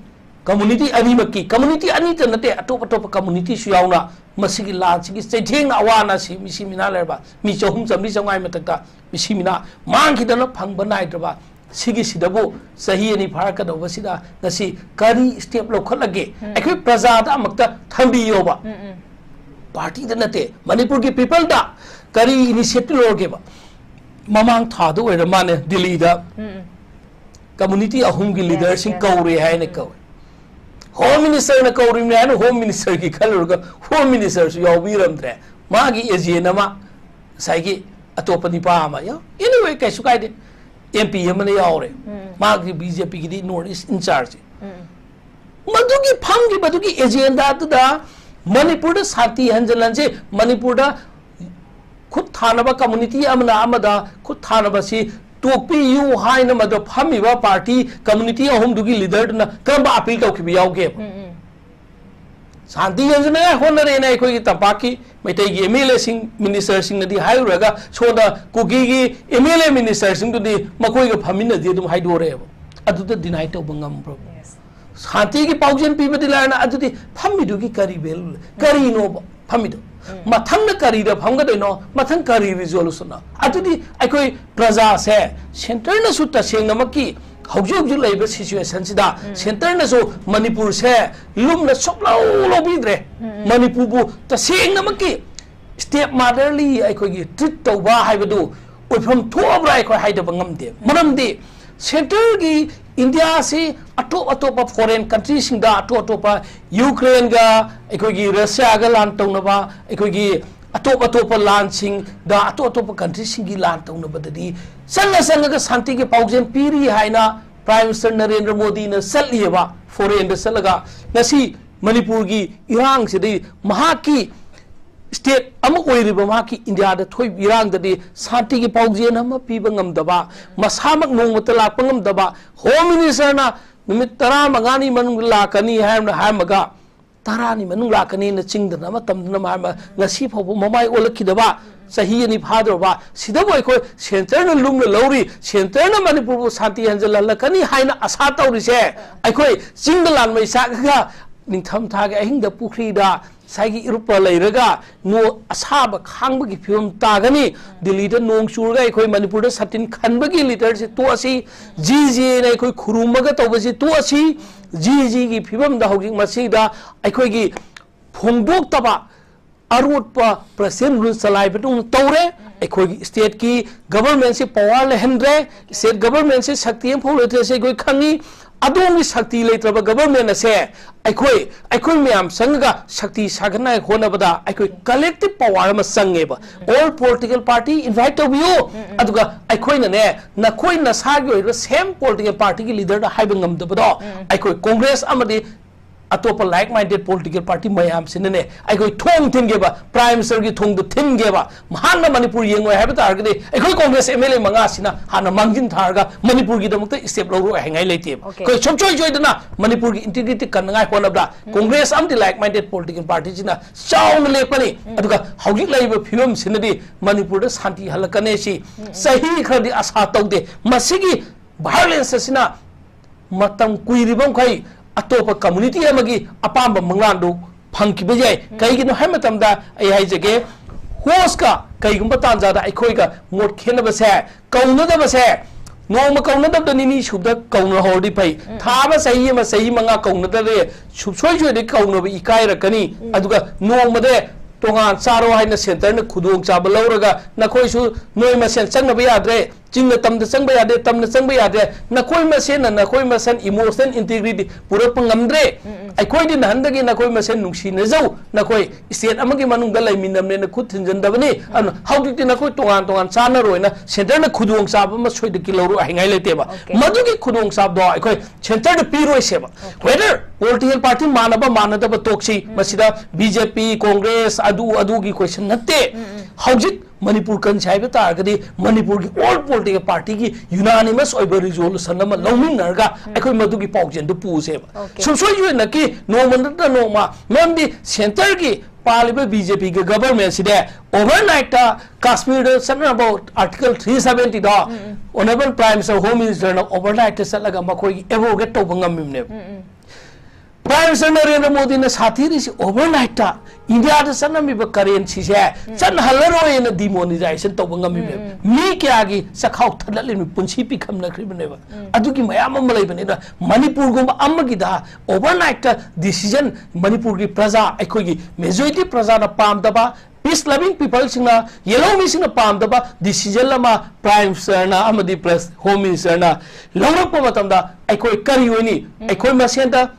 community ꯑꯅꯤꯃꯛꯀꯤ, community ꯑꯅꯤꯇ ꯅꯠꯇꯦ, ꯑꯇꯣꯞ ꯑꯇꯣꯞꯄ communityꯁꯨ ꯌꯥꯎꯅ ꯃꯁꯤꯒꯤ ꯂꯥꯟꯁꯤꯒꯤ ꯆꯩꯊꯦꯡꯅ ꯑꯋꯥ ꯑꯅꯥꯁꯤ ꯃꯤꯁꯤ ꯃꯤꯅꯥ ꯂꯩꯔꯕ ꯃꯤ ꯆꯍꯨꯝ ꯆꯥꯃꯔꯤ ꯆꯥꯃꯉꯥꯒꯤ ꯃꯊꯛꯇ ꯃꯤꯁꯤ ꯃꯤꯅꯥ ꯃꯥꯡꯈꯤꯗꯅ ꯐꯪꯕ ꯅꯥꯏꯗ꯭ꯔꯕ ꯁꯤꯒꯤꯁꯤꯗꯕꯨ ꯆꯍꯤ ꯑꯅꯤ ꯐꯥꯔꯛꯀꯗꯧꯕꯁꯤꯗ ꯉꯁꯤ ꯀꯔꯤ step ꯂꯧꯈꯠꯂꯒꯦ? ꯎꯝ꯫ ꯑꯩꯈꯣꯏ ꯄ꯭ꯔꯖꯥꯗ ꯑꯃꯨꯛꯇ ꯊꯝꯕꯤꯌꯣꯕ꯫ ꯎꯝ, ꯎꯝ꯫ Partyꯗ ꯅꯠꯇꯦ, ꯃꯅꯤꯄꯨꯔꯒꯤ peopleꯗ ꯀꯔꯤ initiative ꯂꯧꯔꯒꯦꯕ? ꯃꯃꯥꯡ ꯊꯥꯗ ꯑꯣꯏꯔ ꯃꯥꯅꯦ, ꯗꯤꯜꯂꯤꯗ ꯎꯝ, ꯎꯝ꯫ Community ꯑꯍꯨꯝꯒꯤ leaderꯁꯤꯡ ꯌꯥꯏ, ꯌꯥꯏ꯫ ꯀꯧꯔꯦ ꯍꯥꯏꯅ ꯎꯝ꯫ ꯀꯧꯋꯦ꯫ Home ministerꯅ ꯀꯧꯔꯤꯕꯅꯤ ꯍꯥꯏꯅ Home ministerꯒꯤ ꯈꯜꯂꯨꯔꯒ Home ministerꯁꯨ ꯌꯥꯎꯕꯤꯔꯝꯗ꯭ꯔꯦ꯫ ꯃꯥꯒꯤ agent ꯑꯃ, ꯉꯁꯥꯏꯒꯤ ꯑꯇꯣꯞꯄ ꯅꯤꯄꯥ ꯑꯃ ꯌꯥꯎ-, anyway, ꯀꯩꯁꯨ ꯀꯥꯏꯗꯦ꯫ MP ꯑꯃꯅ ꯌꯥꯎꯔꯦ꯫ ꯎꯝ꯫ ꯃꯥꯒꯤ BJPꯒꯤꯗꯤ North East in charge꯫ ꯎꯝ꯫ ꯃꯗꯨꯒꯤ ꯐꯝꯈꯤꯕꯗꯨꯒꯤ agendaꯗꯨꯗ ꯃꯅꯤꯄꯨꯔꯗ ꯁꯥꯟꯇꯤ ꯍꯟꯖꯤꯜꯍꯟꯁꯤ, ꯃꯅꯤꯄꯨꯔꯗ ꯈꯨꯠ ꯊꯥꯅꯕ community ꯑꯃꯅ ꯑꯃꯗ ꯈꯨꯠ ꯊꯥꯅꯕꯁꯤ ꯇꯣꯛꯄꯤꯌꯨ ꯍꯥꯏꯅ ꯃꯗꯨ ꯐꯝꯃꯤꯕ party community ꯑꯍꯨꯝꯗꯨꯒꯤ leaderꯗꯨꯅ ꯀꯔꯝꯕ appeal ꯇꯧꯈꯤꯕ ꯌꯥꯎꯒꯦꯕ? ꯎꯝ, ꯎꯝ꯫ ꯁꯥꯟꯇꯤ ꯌꯦꯡꯁꯤꯟꯅꯉꯥꯏ ꯍꯣꯠꯅꯔꯦꯅ ꯑꯩꯈꯣꯏꯒꯤ ꯇꯝꯄꯥꯛꯀꯤ ꯃꯩꯇꯩꯒꯤ MLAꯁꯤꯡ, ministerꯁꯤꯡꯅꯗꯤ ꯍꯥꯏꯔꯨꯔꯒ, ꯁꯣꯝꯗ ꯀꯨꯀꯤꯒꯤ MLA ministerꯁꯤꯡꯗꯨꯗꯤ ꯃꯈꯣꯏꯒ ꯐꯝꯃꯤꯟꯅꯗꯦ ꯑꯗꯨꯝ ꯍꯥꯏꯗꯣꯔꯛꯑꯦꯕ꯫ ꯑꯗꯨꯗ deny ꯇꯧꯕ ꯉꯝꯕ꯭ꯔꯣ? Yes꯫ ꯁꯥꯟꯇꯤꯒꯤ ꯄꯥꯎꯖꯦꯜ ꯄꯤꯕꯗꯤ ꯂꯥꯏꯔꯅ, ꯑꯗꯨꯗꯤ ꯐꯝꯃꯤꯗꯨꯒꯤ ꯀꯔꯤ value ꯂꯩ? ꯀꯔꯤꯅꯣꯕ ꯐꯝꯃꯤꯗꯣ? ꯎꯝ꯫ ꯃꯊꯪꯅ ꯀꯔꯤꯗ ꯐꯝꯒꯗꯣꯏꯅꯣ? ꯃꯊꯪ ꯀꯔꯤ resolutionꯅꯣ? ꯑꯗꯨꯗꯤ ꯑꯩꯈꯣꯏ ꯄ꯭ꯔꯖꯥꯁꯦ centreꯅꯁꯨ ꯇꯁꯦꯡꯅꯃꯛꯀꯤ ꯍꯧꯖꯤꯛ ꯍꯧꯖꯤꯛ ꯂꯩꯔꯤꯕ situationꯁꯤꯗ ꯎꯝ꯫ Centreꯅꯁꯨ ꯃꯅꯤꯄꯨꯔꯁꯦ ꯂꯨꯝꯅ ꯁꯨꯛꯂꯧ ꯂꯧꯕꯤꯗ꯭ꯔꯦ꯫ ꯎꯝ, ꯎꯝ꯫ ꯃꯅꯤꯄꯨꯔꯕꯨ ꯇꯁꯦꯡꯅꯃꯛꯀꯤ step motherly ꯑꯩꯈꯣꯏꯒꯤ treat ꯇꯧꯕ ꯍꯥꯏꯕꯗꯨ ꯑꯣꯏꯐꯝ ꯊꯣꯛꯑꯕ꯭ꯔꯥ ꯑꯩꯈꯣꯏ ꯍꯥꯏꯗꯕ ꯉꯝꯗꯦ꯫ ꯎꯝ꯫ ꯃꯔꯝꯗꯤ centreꯒꯤ Indiaꯁꯤ ꯑꯇꯣꯞ ꯑꯇꯣꯞꯄ foreign countryꯁꯤꯡꯗ, ꯑꯇꯣꯞ ꯑꯇꯣꯞꯄ Ukraineꯒ, ꯑꯩꯈꯣꯏꯒꯤ Russiaꯒ ꯂꯥꯟ ꯇꯧꯅꯕ, ꯑꯩꯈꯣꯏꯒꯤ ꯑꯇꯣꯞ ꯑꯇꯣꯞꯄ ꯂꯥꯟꯁꯤꯡꯗ, ꯑꯇꯣꯞ ꯑꯇꯣꯞꯄ countryꯁꯤꯡꯒꯤ ꯂꯥꯟ ꯇꯧꯅꯕꯗꯗꯤ ꯆꯪꯉ ꯆꯪꯉꯒ ꯁꯥꯟꯇꯤꯒꯤ ꯄꯥꯎꯖꯦꯜ ꯄꯤꯔꯤ ꯍꯥꯏꯅ Prime Minister ꯅꯔꯦꯟꯗ꯭ꯔ ꯃꯣꯗꯤꯅ ꯆꯠꯂꯤꯑꯕ, foreignꯗ ꯆꯠꯂꯒ꯫ ꯉꯁꯤ ꯃꯅꯤꯄꯨꯔꯒꯤ ꯏꯔꯥꯡꯁꯤꯗꯤ ꯃꯍꯥꯛꯀꯤ state ꯑꯃ ꯑꯣꯏꯔꯤꯕ ꯃꯍꯥꯛꯀꯤ ꯏꯟꯗꯤꯌꯥꯗ ꯊꯣꯛꯏꯕ ꯏꯔꯥꯡꯗꯗꯤ ꯁꯥꯟꯇꯤꯒꯤ ꯄꯥꯎꯖꯦꯜ ꯑꯃ ꯄꯤꯕ ꯉꯝꯗꯕ, ꯃꯁꯥꯃꯛ ꯅꯣꯡꯃꯇ ꯂꯥꯛꯄ ꯉꯝꯗꯕ, Home Ministerꯅ ꯅꯨꯃꯤꯠ ꯇꯔꯥꯃꯉꯥꯅꯤ ꯃꯅꯨꯡꯗ ꯂꯥꯛꯀꯅꯤ ꯍꯥꯏꯔꯝꯅ ꯍꯥꯏꯔꯝꯃꯒ ꯇꯔꯥꯅꯤ ꯃꯅꯨꯡ ꯂꯥꯛꯀꯅꯤꯅ ꯆꯤꯡꯗꯅ ꯑꯃ ꯇꯝꯗꯅ ꯑꯃ ꯍꯥꯏꯔꯝꯃ ꯉꯁꯤ ꯐꯥꯎꯕ ꯃꯃꯥꯏ ꯑꯣꯜꯂꯛꯈꯤꯗꯕ, ꯆꯍꯤ ꯑꯅꯤ ꯐꯥꯗꯧꯔꯕ, ꯁꯤꯗꯕꯨ ꯑꯩꯈꯣꯏ centreꯅ ꯂꯨꯝꯅ ꯂꯧꯔꯤ, centreꯅ ꯃꯅꯤꯄꯨꯔꯕꯨ ꯁꯥꯟꯇꯤ ꯍꯟꯖꯤꯜꯍꯜꯂꯛꯀꯅꯤ ꯍꯥꯏꯅ ꯑꯁꯥ ꯇꯧꯔꯤꯁꯦ꯫ ꯑꯩꯈꯣꯏ ꯆꯤꯡꯗ ꯂꯥꯟꯃꯩ ꯆꯥꯛꯑꯒ ꯅꯤꯡꯊꯝꯊꯥꯒꯤ ꯑꯍꯤꯡꯗ ꯄꯨꯈ꯭ꯔꯤꯗ ꯉꯁꯥꯏꯒꯤ ꯏꯔꯨꯞꯄ ꯂꯩꯔꯒ ꯅꯣ-, ꯑꯁꯥꯕ ꯈꯥꯡꯕꯒꯤ ꯐꯤꯕꯝ ꯇꯥꯒꯅꯤ꯫ ꯗꯤꯜꯂꯤꯗ ꯅꯣꯡ ꯆꯨꯔꯒ ꯑꯩꯈꯣꯏ ꯃꯅꯤꯄꯨꯔꯗ ꯁꯥꯇꯤꯟ ꯈꯟꯕꯒꯤ ꯂꯤꯗꯔꯁꯤ ꯇꯣꯛꯑꯁꯤ, ꯖꯤ ꯖꯤꯅ ꯑꯩꯈꯣꯏ ꯈꯨꯔꯨꯝꯃꯒ ꯇꯧꯕꯁꯤ ꯇꯣꯛꯑꯁꯤ꯫ ꯖꯤ ꯖꯤꯒꯤ ꯐꯤꯕꯝꯗ ꯍꯧꯖꯤꯛ ꯃꯁꯤꯗ ꯑꯩꯈꯣꯏꯒꯤ ꯐꯣꯡꯗꯣꯛꯇꯕ ꯑꯔꯣꯠꯄ President rule ꯆꯂꯥꯏꯕꯗꯧꯅ ꯇꯧꯔꯦ꯫ ꯑꯩꯈꯣꯏꯒꯤ stateꯀꯤ governmentꯁꯤ power ꯂꯩꯍꯟꯗ꯭ꯔꯦ, state governmentꯁꯤ ꯁꯛꯇꯤ ꯑꯃꯐꯥꯎ ꯂꯩꯇ꯭ꯔꯦ, ꯁꯤ ꯑꯩꯈꯣꯏ ꯈꯪꯉꯤ꯫ ꯑꯗꯣꯝꯒꯤ ꯁꯛꯇꯤ ꯂꯩꯇ꯭ꯔꯕ government ꯑꯁꯦ ꯑꯩꯈꯣꯏ, ꯑꯩꯈꯣꯏ ꯃꯌꯥꯝ ꯆꯪꯉꯒ ꯁꯛꯇꯤ ꯁꯥꯒꯠꯅꯉꯥꯏ ꯍꯣꯠꯅꯕꯗ ꯑꯩꯈꯣꯏ collective power ꯑꯃ ꯆꯪꯉꯦꯕ꯫ All political party invite ꯇꯧꯕꯤꯌꯨ, ꯑꯗꯨꯒ ꯑꯩꯈꯣꯏꯅꯅꯦ, ꯅꯈꯣꯏ ꯅꯁꯥꯒꯤ ꯑꯣꯏꯕ same political partyꯒꯤ leaderꯗ ꯍꯥꯏꯕ ꯉꯝꯗꯕꯗꯣ ꯑꯩꯈꯣꯏ Congress ꯑꯃꯗꯤ ꯑꯇꯣꯞꯄ like minded political party ꯃꯌꯥꯝꯁꯤꯅꯅꯦ ꯑꯩꯈꯣꯏ ꯊꯣꯡ ꯊꯤꯟꯒꯦꯕ, Prime Ministerꯒꯤ ꯊꯣꯡꯗꯣ ꯊꯤꯟꯒꯦꯕ꯫ ꯃꯍꯥꯛꯅ ꯃꯅꯤꯄꯨꯔ ꯌꯦꯡꯉꯣꯏ ꯍꯥꯏꯕ ꯇꯥꯔꯒꯗꯤ ꯑꯩꯈꯣꯏ Congress M L A ꯃꯉꯥꯁꯤꯅ ꯍꯥꯟꯅ ꯃꯥꯡꯖꯤꯟ ꯊꯥꯔꯒ ꯃꯅꯤꯄꯨꯔꯒꯤꯗꯃꯛꯇ step ꯂꯧꯔꯣꯏ ꯍꯥꯏꯉꯥꯏ ꯂꯩꯇꯦꯕ꯫ Okay. ꯑꯩꯈꯣꯏ ꯁꯨꯡꯁꯣꯏ ꯁꯣꯏꯗꯅ ꯃꯅꯤꯄꯨꯔꯒꯤ integrity ꯀꯟꯅꯉꯥꯏ ꯍꯣꯠꯅꯕꯗ Congress ꯑꯃꯗꯤ like minded political partyꯁꯤꯅ ꯆꯥꯎꯅ ꯂꯦꯞꯀꯅꯤ꯫ ꯑꯗꯨꯒ ꯍꯧꯖꯤꯛ ꯂꯩꯔꯤꯕ ꯐꯤꯕꯝꯁꯤꯅꯗꯤ ꯃꯅꯤꯄꯨꯔꯗ ꯁꯥꯟꯇꯤ ꯍꯜꯂꯛꯀꯅꯤ ꯁꯤ ꯆꯍꯤ ꯈꯔꯗꯤ ꯑꯁꯥ ꯇꯧꯗꯦ꯫ ꯃꯁꯤꯒꯤ violence ꯑꯁꯤꯅ ꯃꯇꯝ ꯀꯨꯏꯔꯤꯕ ꯃꯈꯩ ꯑꯇꯣꯞꯄ community ꯑꯃꯒꯤ ꯑꯄꯥꯝꯕ ꯃꯪꯂꯥꯟꯗꯨ ꯐꯪꯈꯤꯕ ꯌꯥꯏ꯫ ꯀꯩꯒꯤꯅꯣ ꯍꯥꯏꯕ ꯃꯇꯝꯗ ꯑꯩ ꯍꯥꯏꯖꯒꯦ, hostꯀ ꯀꯩꯒꯨꯝꯕ ꯇꯥꯟꯖꯥꯗ ꯑꯩꯈꯣꯏꯒ ꯃꯣꯠ ꯈꯦꯠꯅꯕꯁꯦ, ꯀꯧꯅꯗꯕꯁꯦ, ꯅꯣꯡꯃ ꯀꯧꯅꯗꯕꯗ ꯅꯤꯅꯤ ꯁꯨꯕꯗ ꯀꯧꯅꯍꯧꯔꯗꯤ ꯐꯩ꯫ ꯊꯥ ꯑꯃ, ꯆꯍꯤ ꯑꯃ, ꯆꯍꯤ ꯃꯉꯥ ꯀꯧꯅꯗ꯭ꯔꯗꯤ ꯁꯨꯡꯁꯣꯏ ꯁꯣꯏꯗꯅ ꯀꯧꯅꯕ ꯏꯀꯥꯏꯔꯛꯀꯅꯤ꯫ ꯑꯗꯨꯒ ꯅꯣꯡꯃꯗ ꯇꯣꯉꯥꯟ ꯆꯥꯔꯣ ꯍꯥꯏꯅ centreꯅ ꯈꯨꯗꯣꯡꯆꯥꯕ ꯂꯧꯔꯒ ꯅꯈꯣꯏꯁꯨ ꯅꯣꯏ ꯃꯁꯦꯟ ꯆꯪꯅꯕ ꯌꯥꯗ꯭ꯔꯦ, ꯆꯤꯡꯅ ꯇꯝꯗ ꯆꯪꯕ ꯌꯥꯗꯦ, ꯇꯝꯅ ꯆꯪꯕ ꯌꯥꯗꯦ, ꯅꯈꯣꯏ ꯃꯁꯦꯟꯅ ꯅꯈꯣꯏ ꯃꯁꯦꯟ emotional integrity ꯄꯨꯔꯛꯄ ꯉꯝꯗ꯭ꯔꯦ, ꯎꯝ, ꯎꯝ꯫ ꯑꯩꯈꯣꯏꯗꯤ ꯅꯍꯥꯟꯗꯒꯤ ꯅꯈꯣꯏ ꯃꯁꯦꯟ ꯅꯨꯡꯁꯤꯅꯖꯧ, ꯅꯈꯣꯏ state ꯑꯃꯒꯤ ꯃꯅꯨꯡꯗ ꯂꯩꯃꯤꯟꯅꯕꯅꯦꯅ ꯈꯨꯠ ꯊꯤꯟꯖꯤꯟꯗꯕꯅꯤ, ꯎꯝ꯫ ꯑꯗꯨꯅ ꯍꯧꯖꯤꯛꯇꯤ ꯅꯈꯣꯏ ꯇꯣꯉꯥꯟ ꯇꯣꯉꯥꯟ ꯆꯥꯟꯅꯔꯣꯏꯅ centreꯅ ꯈꯨꯗꯣꯡꯆꯥꯕ ꯑꯃ ꯁꯣꯏꯗꯅ ꯂꯧꯔꯣꯏ ꯍꯥꯏꯉꯥꯏ ꯂꯩꯇꯦꯕ꯫ Okay꯫ ꯃꯗꯨꯒꯤ ꯈꯨꯗꯣꯡꯆꯥꯕꯗꯣ ꯑꯩꯈꯣꯏ centreꯗ ꯄꯤꯔꯣꯏꯁꯦꯕ꯫ Okay꯫ Whether political party ꯃꯥꯟꯅꯕ ꯃꯥꯟꯅꯗꯕ ꯇꯣꯛꯁꯤ, ꯎꯝ꯫ ꯃꯁꯤꯗ B J P, Congress, ꯑꯗꯨ ꯑꯗꯨꯒꯤ question ꯅꯠꯇꯦ꯫ ꯎꯝ, ꯎꯝ꯫ ꯍꯧꯖꯤꯛ ꯃꯅꯤꯄꯨꯔ ꯀꯟꯁꯦ ꯍꯥꯏꯕ ꯇꯥꯔꯒꯗꯤ ꯃꯅꯤꯄꯨꯔꯒꯤ all political partyꯒꯤ unanimous ꯑꯣꯏꯕ resolution ꯑꯃ ꯂꯧꯃꯤꯟꯅꯔꯒ ꯎꯝ꯫ ꯑꯩꯈꯣꯏ ꯃꯗꯨꯒꯤ ꯄꯥꯎꯖꯦꯜꯗꯨ ꯄꯨꯁꯦꯕ꯫ Okay꯫ ꯁꯨꯡꯁꯣꯏ ꯁꯣꯏꯗꯅꯀꯤ ꯅꯣꯡꯃ ꯅꯠꯇ꯭ꯔ ꯅꯣꯡꯃ, ꯃꯔꯝꯗꯤ centreꯒꯤ ꯄꯥꯜꯂꯤꯕ B J Pꯒꯤ governmentꯁꯤꯗꯤ overnightꯇ ꯀꯥꯁꯃꯤꯔꯗ ꯆꯠꯅꯔꯕ Article three seventyꯗꯣ ꯎꯝ, ꯎꯝ꯫ Honourable Prime Minister, Home Ministerꯅ overnightꯇ ꯆꯠꯂꯒ ꯃꯈꯣꯏꯒꯤ abrogate ꯇꯧꯕ ꯉꯝꯃꯤꯕꯅꯦꯕ꯫ ꯎꯝ, ꯎꯝ꯫ Prime Minister ꯅꯔꯦꯟꯗ꯭ꯔ ꯃꯣꯗꯤꯅ ꯁꯥꯊꯤꯔꯤꯁꯤ overnightꯇ ꯏꯟꯗꯤꯌꯥꯗ ꯆꯠꯅꯔꯝꯃꯤꯕ currencyꯁꯦ ꯎꯝ꯫ ꯆꯠꯅꯍꯜꯂꯔꯣꯏꯅ demonetization ꯇꯧꯕ ꯉꯝꯃꯤꯕꯅꯦꯕ꯫ ꯎꯝ, ꯎꯝ꯫ ꯃꯤ ꯀꯌꯥꯒꯤ ꯆꯈꯥꯎ ꯊꯜꯂꯠꯂꯤꯕꯅꯤ, ꯄꯨꯟꯁꯤ ꯄꯤꯈꯝꯅꯈ꯭ꯔꯤꯕꯅꯦꯕ꯫ ꯎꯝ꯫ ꯑꯗꯨꯒꯤ ꯃꯌꯥꯝ ꯑꯃ ꯂꯩꯕꯅꯤꯅ ꯃꯅꯤꯄꯨꯔꯒꯨꯝꯕ ꯑꯃꯒꯤꯗ overnightꯇ decision, ꯃꯅꯤꯄꯨꯔꯒꯤ ꯄ꯭ꯔꯖꯥ, ꯑꯩꯈꯣꯏꯒꯤ majority ꯄ꯭ꯔꯖꯥꯅ ꯄꯥꯝꯗꯕ, peace loving peopleꯁꯤꯡꯅ, ꯌꯦꯜꯍꯧꯃꯤꯁꯤꯡꯅ ꯄꯥꯝꯗꯕ decision ꯑꯃ Prime Ministerꯅ ꯑꯃꯗꯤ plus Home Ministerꯅ ꯂꯧꯔꯛꯄ ꯃꯇꯝꯗ ꯑꯩꯈꯣꯏ ꯀꯔꯤ ꯑꯣꯏꯅꯤ? ꯎꯝ꯫ ꯑꯩꯈꯣꯏ ꯃꯁꯦꯟꯗ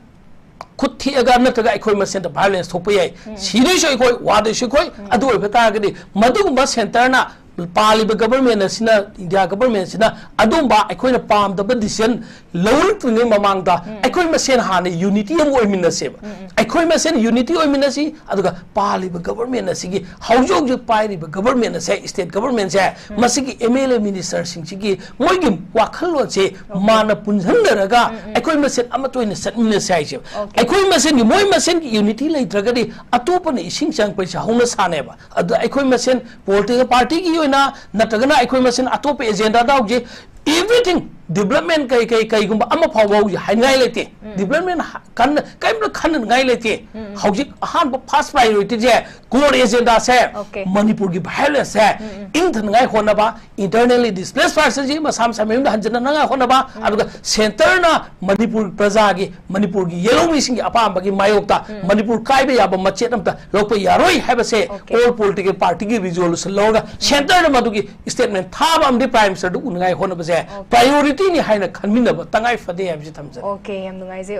ꯈꯨꯠ ꯊꯦꯛꯑꯒ ꯅꯠꯇ꯭ꯔꯒ ꯑꯩꯈꯣꯏ ꯃꯁꯦꯟꯗ violence ꯊꯣꯛꯄ ꯌꯥꯏ꯫ ꯎꯝ꯫ ꯁꯤꯗꯣꯏꯁꯨ ꯑꯩꯈꯣꯏ, ꯋꯥꯗꯣꯏꯁꯨ ꯑꯩꯈꯣꯏ꯫ ꯎꯝ꯫ ꯑꯗꯨ ꯑꯣꯏꯕ ꯇꯥꯔꯒꯗꯤ ꯃꯗꯨꯒꯨꯝꯕ centreꯅ ꯄꯥꯜꯂꯤꯕ government ꯑꯁꯤꯅ, India government ꯑꯁꯤꯅ ꯑꯗꯨꯝꯕ ꯑꯩꯈꯣꯏꯅ ꯄꯥꯝꯗꯕ decision ꯂꯧꯔꯛꯇ꯭ꯔꯤꯉꯩ ꯃꯃꯥꯡꯗ ꯎꯝ꯫ ꯑꯩꯈꯣꯏ ꯃꯁꯦꯟ ꯍꯥꯟꯅ unity ꯑꯃ ꯑꯣꯏꯃꯤꯟꯅꯁꯦꯕ꯫ ꯎꯝ, ꯎꯝ꯫ ꯑꯩꯈꯣꯏ ꯃꯁꯦꯟ unity ꯑꯣꯏꯃꯤꯟꯅꯁꯤ, ꯑꯗꯨꯒ ꯄꯥꯜꯂꯤꯕ government ꯑꯁꯤꯒꯤ, ꯍꯧꯖꯤꯛ ꯍꯧꯖꯤꯛ ꯄꯥꯏꯔꯤꯕ government ꯑꯁꯦ, state governmentꯁꯦ, ꯎꯝ꯫ ꯃꯁꯤꯒꯤ M L A ministerꯁꯤꯡꯁꯤꯒꯤ ꯃꯣꯏꯒꯤ ꯋꯥꯈꯜꯂꯣꯟꯁꯦ Okay꯫ ꯃꯥꯅ ꯄꯨꯟꯁꯤꯟꯅꯔꯒ ꯎꯝ, ꯎꯝ꯫ ꯑꯩꯈꯣꯏ ꯃꯁꯦꯟ ꯑꯃꯠꯇ ꯑꯣꯏꯅ ꯆꯠꯃꯤꯟꯅꯁꯦ ꯍꯥꯏꯁꯦꯕ꯫ Okay꯫ ꯑꯩꯈꯣꯏ ꯃꯁꯦꯟꯒꯤ, ꯃꯣꯏ ꯃꯁꯦꯟꯒꯤ unity ꯂꯩꯇ꯭ꯔꯒꯗꯤ ꯑꯇꯣꯞꯄꯅ ꯏꯁꯤꯡ ꯆꯪꯉꯛꯄꯁꯦ ꯍꯧꯅ ꯁꯥꯅꯦꯕ꯫ ꯑꯗ ꯑꯩꯈꯣꯏ ꯃꯁꯦꯟ political partyꯒꯤ ꯑꯣꯏꯅ ꯅꯠꯇ꯭ꯔꯒꯅ ꯑꯩꯈꯣꯏ ꯃꯁꯦꯟ ꯑꯇꯣꯞꯄ agendaꯗ ꯍꯧꯖꯤꯛ everything ꯗꯤꯕ꯭ꯂꯞꯃꯦꯟ ꯀꯩ ꯀꯩ ꯀꯩꯒꯨꯝꯕ ꯑꯃ ꯐꯥꯎꯕ ꯍꯧꯖꯤꯛ ꯍꯥꯏꯅꯤꯡꯉꯥꯏ ꯂꯩꯇꯦ꯫ ꯗꯤꯕ꯭ꯂꯞꯃꯦꯟ ꯀꯟꯅ ꯀꯔꯤꯝꯇ ꯈꯟꯅꯅꯤꯡꯉꯥꯏ ꯂꯩꯇꯦ꯫ ꯍꯧꯖꯤꯛ ꯑꯍꯥꯟꯕ ꯐꯥꯔꯁ ꯄ꯭ꯔꯥꯏꯌꯣꯔꯤꯇꯤꯁꯦ, ꯀꯣꯔ ꯑꯦꯖꯦꯟꯗꯥꯁꯦ, Okay. ꯃꯅꯤꯄꯨꯔꯒꯤ ꯚꯥꯏꯑꯣꯂꯦꯟꯁꯁꯦ ꯏꯪꯊꯅꯉꯥꯏ ꯍꯣꯠꯅꯕ, ꯏꯟꯇꯔꯅꯦꯂꯤ ꯗꯤꯁꯄ꯭ꯂꯦꯁ ꯄꯥꯔꯁꯟꯁꯤ ꯃꯁꯥ ꯃꯁꯥ ꯃꯌꯨꯝꯗ ꯍꯟꯖꯤꯟꯅꯉꯥꯏ ꯍꯣꯠꯅꯕ, ꯑꯗꯨꯒ ꯁꯦꯟꯇꯔꯅ ꯃꯅꯤꯄꯨꯔ ꯄ꯭ꯔꯖꯥꯒꯤ, ꯃꯅꯤꯄꯨꯔꯒꯤ ꯌꯦꯜꯍꯧꯃꯤꯁꯤꯡꯒꯤ ꯑꯄꯥꯝꯕꯒꯤ ꯃꯥꯌꯣꯛꯇ ꯃꯅꯤꯄꯨꯔ ꯀꯥꯏꯕ ꯌꯥꯕ ꯃꯆꯦꯠ ꯑꯃꯇ ꯂꯧꯕ ꯌꯥꯔꯣꯏ ꯍꯥꯏꯕꯁꯦ Okay. ꯑꯣꯜ ꯄꯣꯂꯤꯇꯤꯀꯦꯜ ꯄꯥꯔꯇꯤꯒꯤ ꯔꯤꯖꯣꯂꯨꯁꯟ ꯂꯧꯔꯒ ꯁꯦꯟꯇꯔꯅ ꯃꯗꯨꯒꯤ ꯁ꯭ꯇꯦꯠꯃꯦꯟ ꯊꯥꯕ ꯑꯃꯗꯤ ꯄ꯭ꯔꯥꯏꯝ ꯃꯤꯅꯤꯁꯇꯔꯗ ꯎꯅꯉꯥꯏ ꯍꯣꯠꯅꯕꯁꯦ Okay. ꯄ꯭ꯔꯥꯏꯌꯣꯔꯤꯇꯤꯅꯤ ꯍꯥꯏꯅ ꯈꯟꯃꯤꯟꯅꯕ ꯇꯉꯥꯏ ꯐꯗꯦ ꯍꯥꯏꯕꯁꯤ ꯊꯝꯖꯔꯤ꯫ Okay, ꯌꯥꯝ ꯅꯨꯡꯉꯥꯏꯖꯩ꯫